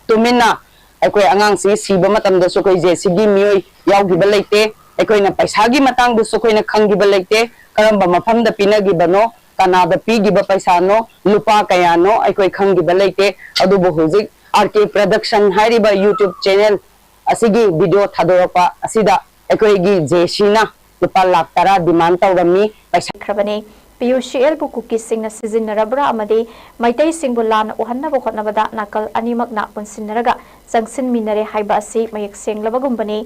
ꯇꯨꯃꯤꯟꯅ ꯑꯩꯈꯣꯏ ꯑꯉꯥꯡꯁꯤ ꯁꯤꯕ ꯃꯇꯝꯗꯁꯨ ꯑꯩꯈꯣꯏ ꯖꯦ ꯑꯦꯁ ꯁꯤꯒꯤ ꯃꯤꯑꯣꯏ ꯌꯥꯎꯈꯤꯕ ꯂꯩꯇꯦ꯫ ꯑꯩꯈꯣꯏꯅ ꯄꯩꯁꯥꯒꯤ ꯃꯇꯥꯡꯗꯁꯨ ꯑꯩꯈꯣꯏꯅ ꯈꯪꯈꯤꯕ ꯂꯩꯇꯦ, ꯀꯔꯝꯕ ꯃꯐꯝꯗ ꯄꯤꯅꯈꯤꯕꯅꯣ, ꯀꯅꯥꯗ ꯄꯤꯈꯤꯕ ꯄꯩꯁꯥꯅꯣ, ꯂꯨꯄꯥ ꯀꯌꯥꯅꯣ ꯑꯩꯈꯣꯏ ꯈꯪꯈꯤꯕ ꯂꯩꯇꯦ꯫ ꯑꯗꯨꯕꯨ ꯍꯧꯖꯤꯛ ꯑꯥꯔ ꯀꯦ ꯄ꯭ꯔꯗꯛꯁꯟ ꯍꯥꯏꯔꯤꯕ YouTube ꯆꯦꯅꯦꯜ ꯑꯁꯤꯒꯤ ꯚꯤꯗꯤꯑꯣ ꯊꯥꯗꯣꯔꯛꯄ ꯑꯁꯤꯗ ꯑꯩꯈꯣꯏꯒꯤ ꯖꯦ ꯑꯦꯁ ꯁꯤꯅ ꯂꯨꯄꯥ ꯂꯥꯈ ꯇꯔꯥ ꯗꯤꯃꯥꯟ ꯇꯧꯔꯝꯃꯤ꯫ ꯄꯩꯁꯥ ꯈ꯭ꯔꯕꯅꯤ꯫ ꯄꯤ ꯌꯨ ꯁꯤ ꯑꯦꯜꯕꯨ ꯀꯨꯀꯤꯁꯤꯡꯅ ꯁꯤꯖꯤꯟꯅꯔꯕ꯭ꯔꯥ ꯑꯃꯗꯤ ꯃꯩꯇꯩꯁꯤꯡꯕꯨ ꯂꯥꯟꯅ ꯎꯍꯟꯅꯕ ꯍꯣꯠꯅꯕꯗ ꯅꯥꯀꯜ ꯑꯅꯤꯃꯛꯅ ꯄꯨꯟꯁꯤꯟꯅꯔꯒ ꯆꯪꯁꯤꯟꯃꯤꯟꯅꯔꯦ ꯍꯥꯏꯕ ꯑꯁꯤ ꯃꯌꯦꯛ ꯁꯦꯡꯂꯕꯒꯨꯝꯕꯅꯤ꯫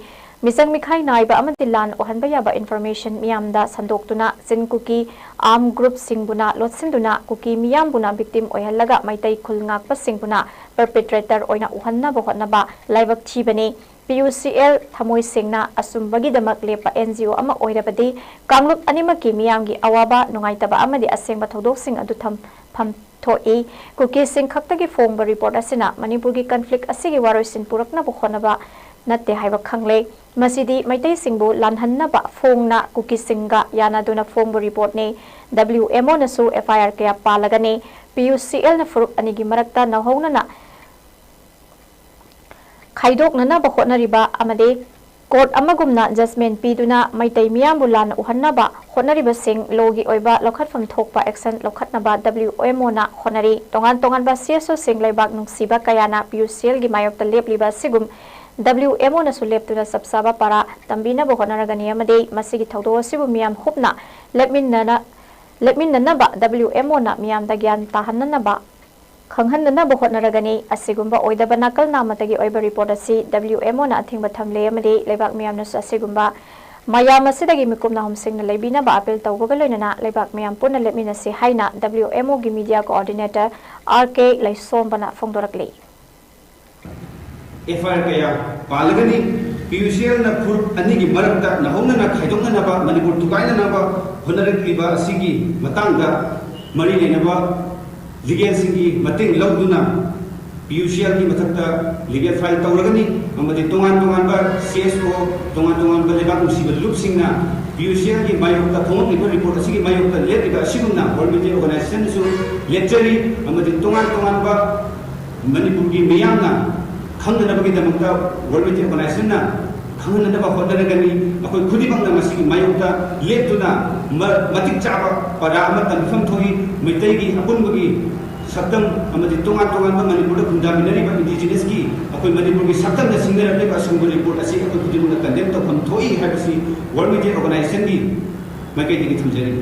ꯃꯤꯆꯪ ꯃꯤꯈꯥꯏ ꯅꯥꯏꯕ ꯑꯃꯗꯤ ꯂꯥꯟ ꯎꯍꯟꯕ ꯌꯥꯕ ꯏꯟꯐꯣꯔꯃꯦꯁꯟ ꯃꯤꯌꯥꯝꯗ ꯁꯟꯗꯣꯛꯇꯨꯅ ꯆꯤꯟ ꯀꯨꯀꯤ ꯑꯥꯔꯝ ꯒ꯭ꯔꯨꯞꯁꯤꯡꯕꯨꯅ ꯂꯣꯠꯁꯤꯟꯗꯨꯅ ꯀꯨꯀꯤ ꯃꯤꯌꯥꯝꯕꯨꯅ ꯚꯤꯛꯇꯤꯝ ꯑꯣꯏꯍꯜꯂꯒ ꯃꯩꯇꯩ ꯈꯨꯜ ꯉꯥꯛꯄꯁꯤꯡꯕꯨꯅ ꯄꯔꯄꯦꯇ꯭ꯔꯦꯇꯔ ꯑꯣꯏꯅ ꯎꯍꯟꯅꯕ ꯍꯣꯠꯅꯕ ꯂꯥꯏꯕꯛ ꯊꯤꯕꯅꯤ꯫ ꯄꯤ ꯌꯨ ꯁꯤ ꯑꯦꯜ ꯊꯃꯣꯏ ꯁꯦꯡꯅ ꯑꯆꯨꯝꯕꯒꯤꯗꯃꯛ ꯂꯦꯞꯄ ꯑꯦꯟ ꯖꯤ ꯑꯣ ꯑꯃ ꯑꯣꯏꯔꯕꯗꯤ ꯀꯥꯡꯂꯨꯞ ꯑꯅꯤꯃꯛꯀꯤ ꯃꯤꯌꯥꯝꯒꯤ ꯑꯋꯥꯕ, ꯅꯨꯡꯉꯥꯏꯇꯕ ꯑꯃꯗꯤ ꯑꯁꯦꯡꯕ ꯊꯧꯗꯣꯛꯁꯤꯡ ꯑꯗꯨ ꯊꯝꯐꯝ ꯊꯣꯛꯏ꯫ ꯀꯨꯀꯤꯁꯤꯡ ꯈꯛꯇꯒꯤ ꯐꯣꯡꯕ ꯔꯤꯄꯣꯔꯠ ꯑꯁꯤꯅ ꯃꯅꯤꯄꯨꯔꯒꯤ ꯀꯟꯐ꯭ꯂꯤꯛ ꯑꯁꯤꯒꯤ ꯋꯥꯔꯣꯏꯁꯤꯟ ꯄꯨꯔꯛꯅꯕ ꯍꯣꯠꯅꯕ ꯅꯠꯇꯦ ꯍꯥꯏꯕ ꯈꯪꯂꯦ꯫ ꯃꯁꯤꯗꯤ ꯃꯩꯇꯩꯁꯤꯡꯕꯨ ꯂꯥꯟꯍꯟꯅꯕ ꯐꯣꯡꯅ ꯀꯨꯀꯤꯁꯤꯡꯒ ꯌꯥꯅꯗꯨꯅ ꯐꯣꯡꯕ ꯔꯤꯄꯣꯔꯠꯅꯤ꯫ ꯗꯕ꯭ꯂꯤꯎ ꯑꯦꯝ ꯑꯣꯅꯁꯨ ꯑꯦꯐ ꯑꯥꯏ ꯑꯥꯔ ꯀꯌꯥ ꯄꯥꯜꯂꯒꯅꯤ꯫ ꯄꯤ ꯌꯨ ꯁꯤ ꯑꯦꯜꯅ ꯐꯨꯔꯨꯞ ꯑꯅꯤꯒꯤ ꯃꯔꯛꯇ ꯅꯧꯍꯧꯅꯅ ꯈꯥꯏꯗꯣꯛꯅꯅꯕ ꯍꯣꯠꯅꯔꯤꯕ ꯑꯃꯗꯤ ꯀꯣꯔꯠ ꯑꯃꯒꯨꯝꯅ ꯖꯖꯃꯦꯟ ꯄꯤꯗꯨꯅ ꯃꯩꯇꯩ ꯃꯤꯌꯥꯝꯕꯨ ꯂꯥꯟꯅ ꯎꯍꯟꯅꯕ ꯍꯣꯠꯅꯔꯤꯕꯁꯤꯡ ꯂꯣꯒꯤ ꯑꯣꯏꯕ ꯂꯧꯈꯠꯐꯝ ꯊꯣꯛꯄ ꯑꯦꯛꯁꯟ ꯂꯧꯈꯠꯅꯕ ꯗꯕ꯭ꯂꯤꯎ ꯑꯦꯝ ꯑꯣꯅ ꯍꯣꯠꯅꯔꯤ꯫ ꯇꯣꯉꯥꯟ ꯇꯣꯉꯥꯟꯕ ꯁꯤ ꯑꯦꯁ ꯑꯣꯁꯤꯡ ꯂꯩꯕꯥꯛ ꯅꯨꯡꯁꯤꯕ ꯀꯌꯥꯅ ꯄꯤ ꯌꯨ ꯁꯤ ꯑꯦꯜꯒꯤ ꯃꯥꯌꯣꯛꯇ ꯂꯦꯞꯂꯤꯕ ꯑꯁꯤꯒꯨꯝ ꯗꯕ꯭ꯂꯤꯎ ꯑꯦꯝ ꯑꯣꯅꯁꯨ ꯂꯦꯞꯇꯨꯅ ꯆꯞ ꯆꯥꯕ ꯄꯥꯔꯥ ꯇꯝꯕꯤꯅꯕ ꯍꯣꯠꯅꯔꯒꯅꯤ ꯑꯃꯗꯤ ꯃꯁꯤꯒꯤ ꯊꯧꯗꯣꯛ ꯑꯁꯤꯕꯨ ꯃꯤꯌꯥꯝ ꯍꯨꯞꯅ ꯂꯦꯞꯃꯤꯟꯅꯅ ꯂꯦꯞꯃꯤꯟꯅꯅꯕ ꯗꯕ꯭ꯂꯤꯎ ꯑꯦꯝ ꯑꯣꯅ ꯃꯤꯌꯥꯝꯗ ꯒ꯭ꯌꯥꯟ ꯇꯥꯍꯟꯅꯅꯕ ꯈꯪꯍꯟꯅꯅꯕ ꯍꯣꯠꯅꯔꯒꯅꯤ꯫ ꯑꯁꯤꯒꯨꯝꯕ ꯑꯣꯏꯗꯕ ꯅꯥꯀꯜ ꯅꯥꯝꯃꯇꯒꯤ ꯑꯣꯏꯕ ꯔꯤꯄꯣꯔꯠ ꯑꯁꯤ ꯗꯕ꯭ꯂꯤꯎ ꯑꯦꯝ ꯑꯣꯅ ꯑꯊꯤꯡꯕ ꯊꯝꯂꯦ ꯑꯃꯗꯤ ꯂꯩꯕꯥꯛ ꯃꯤꯌꯥꯝꯅꯁꯨ ꯑꯁꯤꯒꯨꯝꯕ ꯃꯌꯥꯝ ꯑꯁꯤꯗꯒꯤ ꯃꯤꯀꯨꯞ ꯅꯥꯍꯨꯝꯁꯤꯡꯅ ꯂꯩꯕꯤꯅꯕ ꯑꯥꯄꯤꯜ ꯇꯧꯕꯒ ꯂꯣꯏꯅꯅ ꯂꯩꯕꯥꯛ ꯃꯤꯌꯥꯝ ꯄꯨꯟꯅ ꯂꯦꯞꯃꯤꯟꯅꯁꯤ ꯍꯥꯏꯅ ꯗꯕ꯭ꯂꯤꯎ ꯑꯦꯝ ꯑꯣꯒꯤ ꯃꯤꯗꯤꯌꯥ ꯀꯣꯑꯣꯔꯗꯤꯅꯦꯇꯔ ꯑꯥꯔ ꯀꯦ ꯂꯩꯁꯣꯝꯕꯅ ꯐꯣꯡꯗꯣꯔꯛꯂꯤ꯫ ꯑꯦꯐ ꯑꯥꯏ ꯑꯥꯔ ꯀꯌꯥ ꯄꯥꯜꯂꯒꯅꯤ꯫ ꯄꯤ ꯌꯨ ꯁꯤ ꯑꯦꯜꯅ ꯐꯨꯔꯨꯞ ꯑꯅꯤꯒꯤ ꯃꯔꯛꯇ ꯅꯧꯍꯧꯅꯅ ꯈꯥꯏꯗꯣꯛꯅꯅꯕ, ꯃꯅꯤꯄꯨꯔ ꯊꯨꯒꯥꯏꯅꯅꯕ ꯍꯣꯠꯅꯔꯛꯂꯤꯕ ꯑꯁꯤꯒꯤ ꯃꯇꯥꯡꯗ ꯃꯔꯤ ꯂꯩꯅꯕ ꯂꯤꯒꯦꯜꯁꯤꯡꯒꯤ ꯃꯇꯦꯡ ꯂꯧꯗꯨꯅ ꯄꯤ ꯌꯨ ꯁꯤ ꯑꯦꯜꯒꯤ ꯃꯊꯛꯇ ꯂꯤꯒꯦꯜ ꯐꯥꯏꯜ ꯇꯧꯔꯒꯅꯤ ꯑꯃꯗꯤ ꯇꯣꯉꯥꯟ ꯇꯣꯉꯥꯟꯕ ꯁꯤ ꯑꯦꯁ ꯑꯣ, ꯇꯣꯉꯥꯟ ꯇꯣꯉꯥꯟꯕ ꯂꯩꯕꯥꯛ ꯅꯨꯡꯁꯤꯕ ꯂꯨꯞꯁꯤꯡꯅ ꯄꯤ ꯌꯨ ꯁꯤ ꯑꯦꯜꯒꯤ ꯃꯥꯌꯣꯛꯇ ꯐꯣꯡꯂꯛꯂꯤꯕ ꯔꯤꯄꯣꯔꯠ ꯑꯁꯤꯒꯤ ꯃꯥꯌꯣꯛꯇ ꯂꯦꯞꯂꯤꯕ ꯑꯁꯤꯒꯨꯝꯅ ꯒꯣꯔꯃꯦꯟꯒꯤ ꯑꯣꯔꯒꯅꯥꯏꯖꯦꯁꯟꯅꯁꯨ ꯂꯦꯞꯆꯔꯤ ꯑꯃꯗꯤ ꯇꯣꯉꯥꯟ ꯇꯣꯉꯥꯟꯕ ꯃꯅꯤꯄꯨꯔꯒꯤ ꯃꯤꯌꯥꯝꯅ ꯈꯪꯅꯅꯕꯒꯤꯗꯃꯛꯇ ꯒꯣꯔꯃꯦꯟꯒꯤ ꯑꯣꯔꯒꯅꯥꯏꯖꯦꯁꯟꯅ ꯈꯪꯍꯟꯅꯅꯕ ꯍꯣꯠꯅꯔꯒꯅꯤ꯫ ꯑꯩꯈꯣꯏ ꯈꯨꯗꯤꯡꯃꯛꯅ ꯃꯁꯤꯒꯤ ꯃꯥꯌꯣꯛꯇ ꯂꯦꯞꯇꯨꯅ ꯃ-, ꯃꯇꯤꯛ ꯆꯥꯕ ꯄꯔꯥ ꯑꯃ ꯇꯝꯕꯤꯐꯝ ꯊꯣꯛꯏ꯫ ꯃꯩꯇꯩꯒꯤ ꯑꯄꯨꯟꯕꯒꯤ ꯁꯛꯇꯝ ꯑꯃꯗꯤ ꯇꯣꯉꯥꯟ ꯇꯣꯉꯥꯟꯕ ꯃꯅꯤꯄꯨꯔꯗ ꯈꯨꯟꯗꯥꯃꯤꯟꯅꯔꯤꯕ ꯏꯟꯗꯤꯖꯤꯅꯁꯀꯤ ꯑꯩꯈꯣꯏ ꯃꯅꯤꯄꯨꯔꯒꯤ ꯁꯛꯇꯝꯗ ꯁꯤꯡꯅꯔꯛꯂꯤꯕ ꯑꯁꯤꯒꯨꯝꯕ ꯔꯤꯄꯣꯔꯠ ꯑꯁꯤ ꯑꯩꯈꯣꯏ ꯈꯨꯗꯤꯡꯃꯛꯅ ꯀꯟꯗꯦꯝ ꯇꯧꯐꯝ ꯊꯣꯛꯏ ꯍꯥꯏꯕꯁꯤ ꯋꯥꯔꯜ ꯃꯤꯗꯤꯌꯥ ꯑꯣꯔꯒꯅꯥꯏꯖꯦꯁꯟꯒꯤ ꯃꯥꯏꯀꯩꯗꯒꯤ ꯊꯝꯖꯔꯤ꯫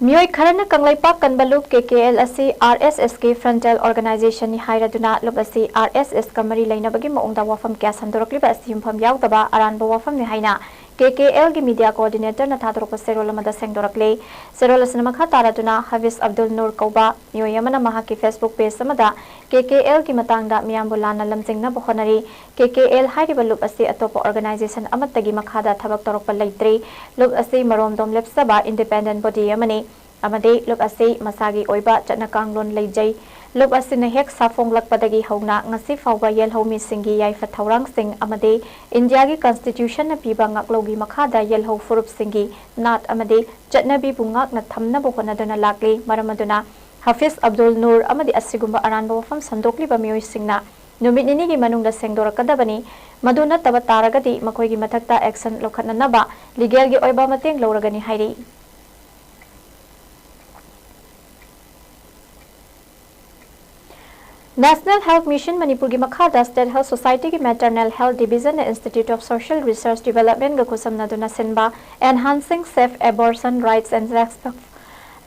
ꯃꯤꯑꯣꯏ ꯈꯔꯅ ꯀꯪꯂꯩꯄꯥꯛ ꯀꯟꯕ ꯂꯨꯞ ꯀꯦ ꯀꯦ ꯑꯦꯜ ꯑꯁꯤ ꯑꯥꯔ ꯑꯦꯁ ꯑꯦꯁꯀꯤ frontal organizationꯅꯤ ꯍꯥꯏꯔꯗꯨꯅ ꯂꯨꯞ ꯑꯁꯤ ꯑꯥꯔ ꯑꯦꯁ ꯑꯦꯁꯀ ꯃꯔꯤ ꯂꯩꯅꯕꯒꯤ ꯃꯑꯣꯡꯗ ꯋꯥꯐꯝ ꯀꯌꯥ ꯁꯟꯗꯣꯔꯛꯂꯤꯕ ꯑꯁꯤ ꯌꯨꯝꯐꯝ ꯌꯥꯎꯗꯕ ꯑꯔꯥꯟꯕ ꯋꯥꯐꯝꯅꯤ ꯍꯥꯏꯅ ꯀꯦ ꯀꯦ ꯑꯦꯜꯒꯤ ꯃꯤꯗꯤꯌꯥ ꯀꯣꯑꯣꯔꯗꯤꯅꯦꯇꯔꯅ ꯊꯥꯗꯣꯔꯛꯄ ꯆꯦꯔꯣꯜ ꯑꯃꯗ ꯁꯦꯡꯗꯣꯔꯛꯂꯤ꯫ ꯆꯦꯔꯣꯜ ꯑꯁꯤꯅ ꯃꯈꯥ ꯇꯥꯔꯗꯨꯅ ꯍꯥꯐꯤꯖ ꯑꯕꯗꯨꯜ ꯅꯨꯔ ꯀꯧꯕ ꯃꯤꯑꯣꯏ ꯑꯃꯅ ꯃꯍꯥꯛꯀꯤ ꯐꯦꯁꯕꯨꯛ ꯄꯦꯖ ꯑꯃꯗ ꯀꯦ ꯀꯦ ꯑꯦꯜꯒꯤ ꯃꯇꯥꯡꯗ ꯃꯤꯌꯥꯝꯕꯨ ꯂꯥꯟꯅ ꯂꯝꯖꯤꯡꯅꯕ ꯍꯣꯠꯅꯔꯤ꯫ ꯀꯦ ꯀꯦ ꯑꯦꯜ ꯍꯥꯏꯔꯤꯕ ꯂꯨꯞ ꯑꯁꯤ ꯑꯇꯣꯞꯄ ꯑꯣꯔꯒꯅꯥꯏꯖꯦꯁꯟ ꯑꯃꯠꯇꯒꯤ ꯃꯈꯥꯗ ꯊꯕꯛ ꯇꯧꯔꯛꯄ ꯂꯩꯇ꯭ꯔꯤ꯫ ꯂꯨꯞ ꯑꯁꯤ ꯃꯔꯣꯝꯗꯣꯝ ꯂꯦꯞꯆꯕ ꯏꯟꯗꯤꯄꯦꯟꯗꯦꯟ ꯕꯣꯗꯤ ꯑꯃꯅꯤ꯫ ꯑꯃꯗꯤ ꯂꯨꯞ ꯑꯁꯤ ꯃꯁꯥꯒꯤ ꯑꯣꯏꯕ ꯆꯠꯅ ꯀꯥꯡꯂꯣꯟ ꯂꯩꯖꯩ꯫ ꯂꯨꯞ ꯑꯁꯤꯅ ꯍꯦꯛ ꯁꯥꯐꯣꯡꯂꯛꯄꯗꯒꯤ ꯍꯧꯅ ꯉꯁꯤ ꯐꯥꯎꯕ ꯌꯦꯜꯍꯧ ꯃꯤꯁꯤꯡꯒꯤ ꯌꯥꯏꯐ ꯊꯧꯔꯥꯡꯁꯤꯡ ꯑꯃꯗꯤ ꯏꯟꯗꯤꯌꯥꯒꯤ ꯀꯟꯁꯇꯤꯇ꯭ꯌꯨꯁꯟꯅ ꯄꯤꯕ ꯉꯥꯛꯂꯧꯒꯤ ꯃꯈꯥꯗ ꯌꯦꯜꯍꯧ ꯐꯨꯔꯨꯞꯁꯤꯡꯒꯤ ꯅꯥꯠ ꯑꯃꯗꯤ ꯆꯠꯅꯕꯤꯕꯨ ꯉꯥꯛꯅ ꯊꯝꯅꯕ ꯍꯣꯠꯅꯗꯨꯅ ꯂꯥꯛꯂꯤ꯫ ꯃꯔꯝ ꯑꯗꯨꯅ ꯍꯥꯐꯤꯖ ꯑꯕꯗꯨꯜ ꯅꯨꯔ ꯑꯃꯗꯤ ꯑꯁꯤꯒꯨꯝꯕ ꯑꯔꯥꯟꯕ ꯋꯥꯐꯝ ꯁꯟꯗꯣꯛꯂꯤꯕ ꯃꯤꯑꯣꯏꯁꯤꯡꯅ ꯅꯨꯃꯤꯠ ꯅꯤꯅꯤꯒꯤ ꯃꯅꯨꯡꯗ ꯁꯦꯡꯗꯣꯔꯛꯀꯗꯕꯅꯤ꯫ ꯃꯗꯨ ꯅꯠꯇꯕ ꯇꯥꯔꯒꯗꯤ ꯃꯈꯣꯏꯒꯤ ꯃꯊꯛꯇ ꯑꯦꯛꯁꯟ ꯂꯧꯈꯠꯅꯅꯕ ꯂꯤꯒꯦꯜꯒꯤ ꯑꯣꯏꯕ ꯃꯇꯦꯡ ꯂꯧꯔꯒꯅꯤ ꯍꯥꯏꯔꯤ꯫ National Health Mission ꯃꯅꯤꯄꯨꯔꯒꯤ ꯃꯈꯥꯗ State Health Society ꯒꯤ Maternal Health Division ꯅ Institute of Social Research Development ꯒ ꯈꯨꯠꯁꯝꯅꯗꯨꯅ ꯁꯤꯟꯕ Enhancing Safe Abortion Rights and Respect-,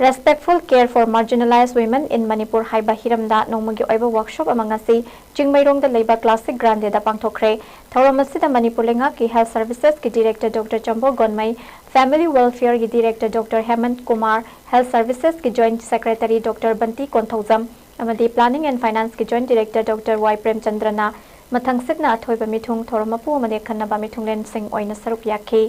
Respectful Care for Marginalized Women in Manipur ꯍꯥꯏꯕ ꯍꯤꯔꯝꯗ ꯅꯣꯡꯃꯒꯤ ꯑꯣꯏꯕ ꯋꯥꯔꯛꯁꯣꯞ ꯑꯃ ꯉꯁꯤ ꯆꯤꯡꯃꯩꯔꯣꯡꯗ ꯂꯩꯕ Classic Grande ꯗ ꯄꯥꯡꯊꯣꯛꯈ꯭ꯔꯦ꯫ ꯊꯧꯔꯝ ꯑꯁꯤꯗ ꯃꯅꯤꯄꯨꯔ ꯂꯩꯉꯥꯛꯀꯤ Health Services ꯀꯤ Director Doctor ꯆꯝꯕꯣ ꯒꯣꯟꯃꯩ, Family Welfare ꯒꯤ Director Doctor ꯍꯦꯃꯟ Kumar, Health Services ꯀꯤ Joint Secretary Doctor ꯕꯟꯇꯤ ꯀꯣꯟꯊꯧꯖꯝ ꯑꯃꯗꯤ Planning and Finance ꯀꯤ Joint Director Doctor ꯋꯥꯏ ꯄ꯭ꯔꯦꯝꯆꯟꯗ꯭ꯔꯅ ꯃꯊꯪꯁꯤꯠꯅ ꯑꯊꯣꯏꯕ ꯃꯤꯊꯨꯡ, ꯊꯧꯔꯝ ꯃꯄꯨ ꯑꯃꯗꯤ ꯑꯈꯟꯅꯕ ꯃꯤꯊꯨꯡꯂꯦꯟꯁꯤꯡ ꯑꯣꯏꯅ ꯁꯔꯨꯛ ꯌꯥꯈꯤ꯫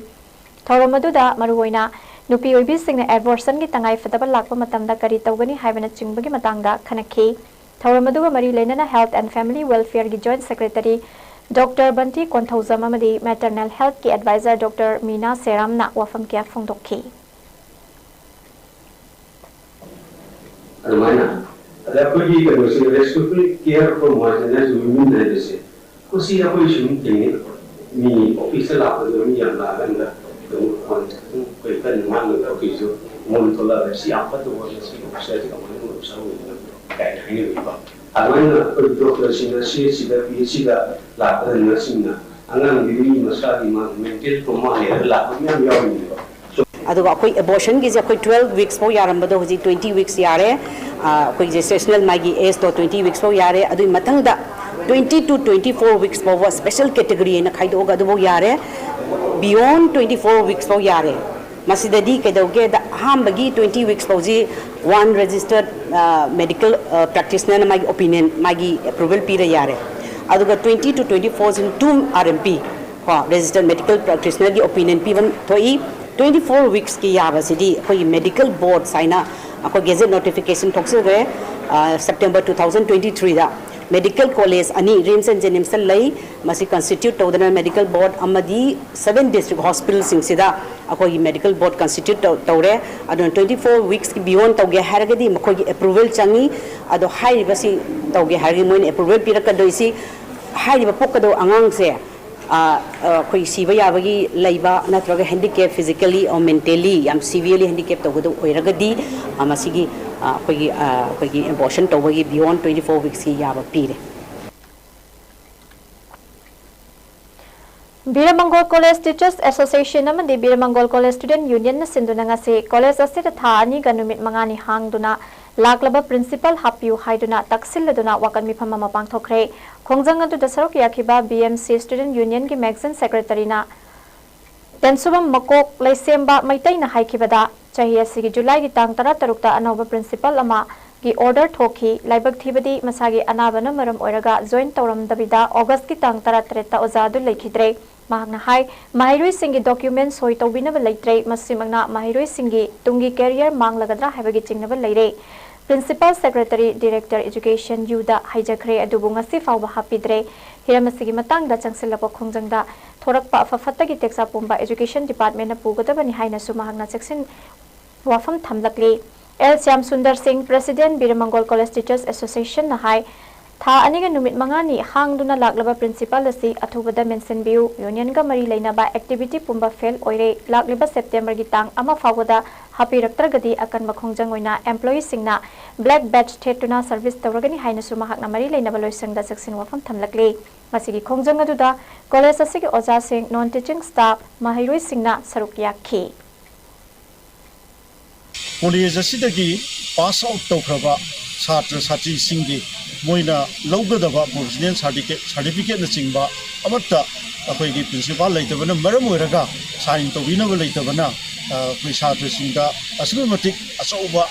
ꯊꯧꯔꯝ ꯑꯗꯨꯗ ꯃꯔꯨꯑꯣꯏꯅ ꯅꯨꯄꯤ ꯑꯣꯏꯕꯤꯁꯤꯡꯅ abortion ꯒꯤ ꯇꯉꯥꯏꯐꯗꯕ ꯂꯥꯛꯄ ꯃꯇꯝꯗ ꯀꯔꯤ ꯇꯧꯒꯅꯤ ꯍꯥꯏꯕꯅꯆꯤꯡꯕꯒꯤ ꯃꯇꯥꯡꯗ ꯈꯟꯅꯈꯤ꯫ ꯊꯧꯔꯝ ꯑꯗꯨꯒ ꯃꯔꯤ ꯂꯩꯅꯅ Health and Family Welfare ꯒꯤ Joint Secretary Doctor ꯕꯟꯇꯤ ꯀꯣꯟꯊꯧꯖꯝ ꯑꯃꯗꯤ Maternal Health ꯀꯤ Advisor Doctor ꯃꯤꯅꯥ ꯁꯦꯔꯥꯝꯅ ꯋꯥꯐꯝ ꯀꯌꯥ ꯐꯣꯡꯗꯣꯛꯈꯤ꯫ ꯑꯗꯨꯃꯥꯏꯅ, ꯑꯗ ꯑꯩꯈꯣꯏꯒꯤ ꯀꯩꯅꯣꯁꯦ, respectful care for marginalized women ꯍꯥꯏꯕꯁꯦ, ꯃꯁꯤ ꯑꯩꯈꯣꯏ ꯁꯨꯝ ꯊꯦꯡꯅꯩ꯫ ꯃꯤ ꯑꯣꯐꯤꯁꯇ ꯂꯥꯛꯄꯗ ꯃꯤ ꯌꯥꯝ ꯂꯥꯛꯑꯀꯥꯟꯗ ꯑꯗꯨꯝ ꯐꯣꯟ ꯑꯗꯨꯝ ꯑꯩꯈꯣꯏ ꯀꯟꯅ ꯉꯥꯡꯅꯕꯗ ꯑꯩꯈꯣꯏꯁꯨ ꯃꯣꯟ ꯊꯣꯛꯂꯛꯑꯒ "ꯁꯤ ꯌꯥꯝ ꯐꯠꯇꯕ ꯋꯥꯅꯤ, ꯁꯤ ꯑꯣꯐꯤꯁꯔꯁꯤ ꯀꯃꯥꯏꯅ ꯑꯣꯏꯕ ꯁꯥꯔꯨꯕꯅꯣ?" ꯀꯥꯏꯅ ꯍꯥꯏꯅꯕꯤꯕ꯫ ꯑꯗꯨꯃꯥꯏꯅ ꯑꯩꯈꯣꯏ ꯗꯣꯛꯇꯔꯁꯤꯡꯅ ꯁꯤ ꯑꯦꯁ ꯁꯤꯗ, ꯄꯤ ꯑꯩꯆ ꯁꯤꯗ ꯂꯥꯛꯄ ꯅꯔꯁꯁꯤꯡꯅ ꯑꯉꯥꯡꯗꯨꯒꯤ ꯃꯤ ꯃꯁꯥꯒꯤ ꯃꯥ mental trauma ꯂꯩꯔꯒ ꯂꯥꯛꯄ ꯃꯌꯥꯝ ꯌꯥꯎꯔꯤꯅꯦꯕ꯫ ꯑꯗꯨꯒ ꯑꯩꯈꯣꯏ abortion ꯒꯤꯁꯦ ꯑꯩꯈꯣꯏ twelve weeks ꯐꯥꯎ ꯌꯥꯔꯝꯕꯗꯣ ꯍꯧꯖꯤꯛ twenty weeks ꯌꯥꯔꯦ꯫ ꯑꯥ, ꯑꯩꯈꯣꯏꯒꯤ gestational ꯃꯥꯒꯤ age ꯇꯣ twenty weeks ꯐꯥꯎ ꯌꯥꯔꯦ꯫ ꯑꯗꯨꯒꯤ ꯃꯊꯪꯗ twenty to twenty four weeks ꯐꯥꯎꯕ special category ꯍꯥꯏꯅ ꯈꯥꯏꯗꯣꯛꯑꯒ ꯑꯗꯨꯐꯥꯎ ꯌꯥꯔꯦ꯫ Beyond twenty four weeks ꯐꯥꯎ ꯌꯥꯔꯦ꯫ ꯃꯁꯤꯗꯗꯤ ꯀꯩꯗꯧꯒꯦꯗ, ꯑꯍꯥꯟꯕꯒꯤ twenty weeks ꯐꯥꯎꯁꯤ one registered medical practitionerꯅ ꯃꯥꯒꯤ opinion, ꯃꯥꯒꯤ approval ꯄꯤꯔ ꯌꯥꯔꯦ꯫ ꯑꯗꯨꯒ twenty to twenty fourꯁꯤꯅ two R M P, ꯀꯣ, registered medical practitionerꯒꯤ opinion ꯄꯤꯕ ꯊꯣꯛꯏ꯫ Twenty four weeksꯀꯤ ꯌꯥꯕꯁꯤꯗꯤ ꯑꯩꯈꯣꯏꯒꯤ medical board ꯍꯥꯏꯅ ꯑꯩꯈꯣꯏ gazette notification ꯊꯣꯛꯆꯈ꯭ꯔꯦ꯫ September two thousand twenty threeꯗ medical college ꯑꯅꯤ RIMS and JNIMSꯇ ꯂꯩ꯫ ꯃꯁꯤ constitute ꯇꯧꯗꯅ medical board ꯑꯃꯗꯤ seven district hospitalꯁꯤꯡꯁꯤꯗ ꯑꯩꯈꯣꯏꯒꯤ medical board constitute ꯇꯧꯔꯦ꯫ ꯑꯗꯨꯅ twenty four weeksꯀꯤ beyond ꯇꯧꯒꯦ ꯍꯥꯏꯔꯒꯗꯤ ꯃꯈꯣꯏꯒꯤ approval ꯆꯪꯉꯤ꯫ ꯑꯗꯣ ꯍꯥꯏꯔꯤꯕꯁꯤ ꯇꯧꯒꯦ ꯍꯥꯏꯔꯒꯗꯤ ꯃꯣꯏꯅ approval ꯄꯤꯔꯛꯀꯗꯣꯏꯁꯤ, ꯍꯥꯏꯔꯤꯕ ꯄꯣꯛꯀꯗꯧꯕ ꯑꯉꯥꯡꯁꯦ ꯑꯩꯈꯣꯏ ꯁꯤꯕ ꯌꯥꯕꯒꯤ ꯂꯩꯕ ꯅꯠꯇ꯭ꯔꯒ handicap, physically or mentally ꯌꯥꯝ severely handicap ꯇꯧꯒꯗꯕ ꯑꯣꯏꯔꯒꯗꯤ ꯃꯁꯤꯒꯤ ꯑꯩꯈꯣꯏꯒꯤ ꯑꯩꯈꯣꯏꯒꯤ abortion ꯇꯧꯕꯒꯤ beyond twenty four weeksꯀꯤ ꯌꯥꯕ ꯄꯤꯔꯦ꯫ ꯕꯤꯔꯃꯪꯒꯣꯜ College Teachers Association ꯑꯃꯗꯤ ꯕꯤꯔꯃꯪꯒꯣꯜ College Student Unionꯅ ꯁꯤꯟꯗꯨꯅ ꯉꯁꯤ college ꯑꯁꯤꯗ ꯊꯥ ꯑꯅꯤꯒ ꯅꯨꯃꯤꯠ ꯃꯉꯥꯅꯤ ꯍꯥꯡꯗꯨꯅ ꯂꯥꯛꯂꯕ principal ꯍꯥꯞꯄꯤꯌꯨ ꯍꯥꯏꯗꯨꯅ ꯇꯛꯁꯤꯜꯂꯗꯨꯅ ꯋꯥꯀꯠ ꯃꯤꯐꯝ ꯑꯃ ꯄꯥꯡꯊꯣꯛꯈ꯭ꯔꯦ꯫ ꯈꯣꯡꯖꯪ ꯑꯗꯨꯗ ꯁꯔꯨꯛ ꯌꯥꯈꯤꯕ BMC Student Unionꯒꯤ magazine secretaryꯅ ꯇꯦꯟꯁꯨꯕꯝ ꯃꯀꯣꯛ ꯂꯩꯁꯦꯝꯕ ꯃꯩꯇꯩꯅ ꯍꯥꯏꯈꯤꯕꯗ, ꯆꯍꯤ ꯑꯁꯤꯒꯤ Julyꯒꯤ ꯇꯥꯡ ꯇꯔꯥꯇꯔꯨꯛꯇ ꯑꯅꯧꯕ principal ꯑꯃꯒꯤ order ꯊꯣꯛꯈꯤ꯫ ꯂꯥꯏꯕꯛ ꯊꯤꯕꯗꯤ ꯃꯁꯥꯒꯤ ꯑꯅꯥꯕꯅ ꯃꯔꯝ ꯑꯣꯏꯔꯒ join ꯇꯧꯔꯝꯗꯕꯤꯗ Augustꯀꯤ ꯇꯥꯡ ꯇꯔꯥꯇꯔꯦꯠꯇ ꯑꯣꯖꯥ ꯑꯗꯨ ꯂꯩꯈꯤꯗ꯭ꯔꯦ꯫ ꯃꯍꯥꯛꯅ ꯍꯥꯏ, ꯃꯍꯩꯔꯣꯏꯁꯤꯡꯒꯤ document ꯁꯣꯏ ꯇꯧꯕꯤꯅꯕ ꯂꯩꯇ꯭ꯔꯦ, ꯃꯁꯤꯃꯛꯅ ꯃꯍꯩꯔꯣꯏꯁꯤꯡꯒꯤ ꯇꯨꯡꯒꯤ career ꯃꯥꯡꯂꯒꯗ꯭ꯔꯥ ꯍꯥꯏꯕꯒꯤ ꯆꯤꯡꯅꯕ ꯂꯩꯔꯦ꯫ Principal Secretary, Director Education Uꯗ ꯍꯥꯏꯖꯈ꯭ꯔꯦ, ꯑꯗꯨꯕꯨ ꯉꯁꯤ ꯐꯥꯎꯕ ꯍꯥꯞꯄꯤꯗ꯭ꯔꯦ꯫ ꯍꯤꯔꯝ ꯑꯁꯤꯒꯤ ꯃꯇꯥꯡꯗ ꯆꯪꯁꯤꯜꯂꯛꯄ ꯈꯣꯡꯖꯪꯗ ꯊꯣꯔꯛꯄ ꯑꯐ ꯐꯠꯇꯒꯤ ꯇꯦꯛꯆꯥ ꯄꯨꯝꯕ Education Departmentꯅ ꯄꯨꯒꯗꯕꯅꯤ ꯍꯥꯏꯅꯁꯨ ꯃꯍꯥꯛꯅ ꯆꯦꯛꯁꯤꯟ ꯋꯥꯐꯝ ꯊꯝꯂꯛꯂꯤ꯫ ꯑꯦꯜ ꯁ꯭ꯌꯥꯝ ꯁꯨꯟꯗꯔ ꯁꯤꯡ, President, ꯕꯤꯔꯃꯪꯒꯣꯜ College Teachers Associationꯅ ꯍꯥꯏ, ꯊꯥ ꯑꯅꯤꯒ ꯅꯨꯃꯤꯠ ꯃꯉꯥꯅꯤ ꯍꯥꯡꯗꯨꯅ ꯂꯥꯛꯂꯕ principal ꯑꯁꯤ ꯑꯊꯨꯕꯗ ꯃꯦꯟꯁꯤꯟꯕꯤꯌꯨ꯫ Unionꯒ ꯃꯔꯤ ꯂꯩꯅꯕ activity ꯄꯨꯝꯕ fail ꯑꯣꯏꯔꯦ꯫ ꯂꯥꯛꯂꯤꯕ Septemberꯒꯤ ꯇꯥꯡ ꯑꯃ ꯐꯥꯎꯕꯗ ꯍꯥꯞꯄꯤꯔꯛꯇ꯭ꯔꯒꯗꯤ ꯑꯀꯟꯕ ꯈꯣꯡꯖꯪ ꯑꯣꯏꯅ employeeꯁꯤꯡꯅ black badge ꯊꯦꯠꯇꯨꯅ service ꯇꯧꯔꯒꯅꯤ ꯍꯥꯏꯅꯁꯨ ꯃꯍꯥꯛꯅ ꯃꯔꯤ ꯂꯩꯅꯕ ꯂꯣꯏꯁꯪꯗ ꯆꯦꯛꯁꯤꯟ ꯋꯥꯐꯝ ꯊꯝꯂꯛꯂꯤ꯫ ꯃꯁꯤꯒꯤ ꯈꯣꯡꯖꯪ ꯑꯗꯨꯗ college ꯑꯁꯤꯒꯤ ꯑꯣꯖꯥꯁꯤꯡ, non teaching staff, ꯃꯍꯩꯔꯣꯏꯁꯤꯡꯅ ꯁꯔꯨꯛ ꯌꯥꯈꯤ꯫ College ꯑꯁꯤꯗꯒꯤ pass out ꯇꯧꯈ꯭ꯔꯕ ꯁꯥꯇ꯭ꯔ ꯁꯥꯇ꯭ꯔꯤꯁꯤꯡꯒꯤ ꯃꯣꯏꯅ ꯂꯧꯒꯗꯕ provisional certificate, certificateꯅꯆꯤꯡꯕ ꯑꯃꯠꯇ ꯑꯩꯈꯣꯏꯒꯤ ꯄ꯭ꯔꯤꯟꯁꯤꯄꯥꯜ ꯂꯩꯇꯕꯅ ꯃꯔꯝ ꯑꯣꯏꯔꯒ ꯁꯥꯏꯟ ꯇꯧꯕꯤꯅꯕ ꯂꯩꯇꯕꯅ ꯑꯩꯈꯣꯏ ꯁꯥꯇ꯭ꯔꯁꯤꯡꯗ ꯑꯁꯨꯛꯀꯤ ꯃꯇꯤꯛ ꯑꯆꯧꯕ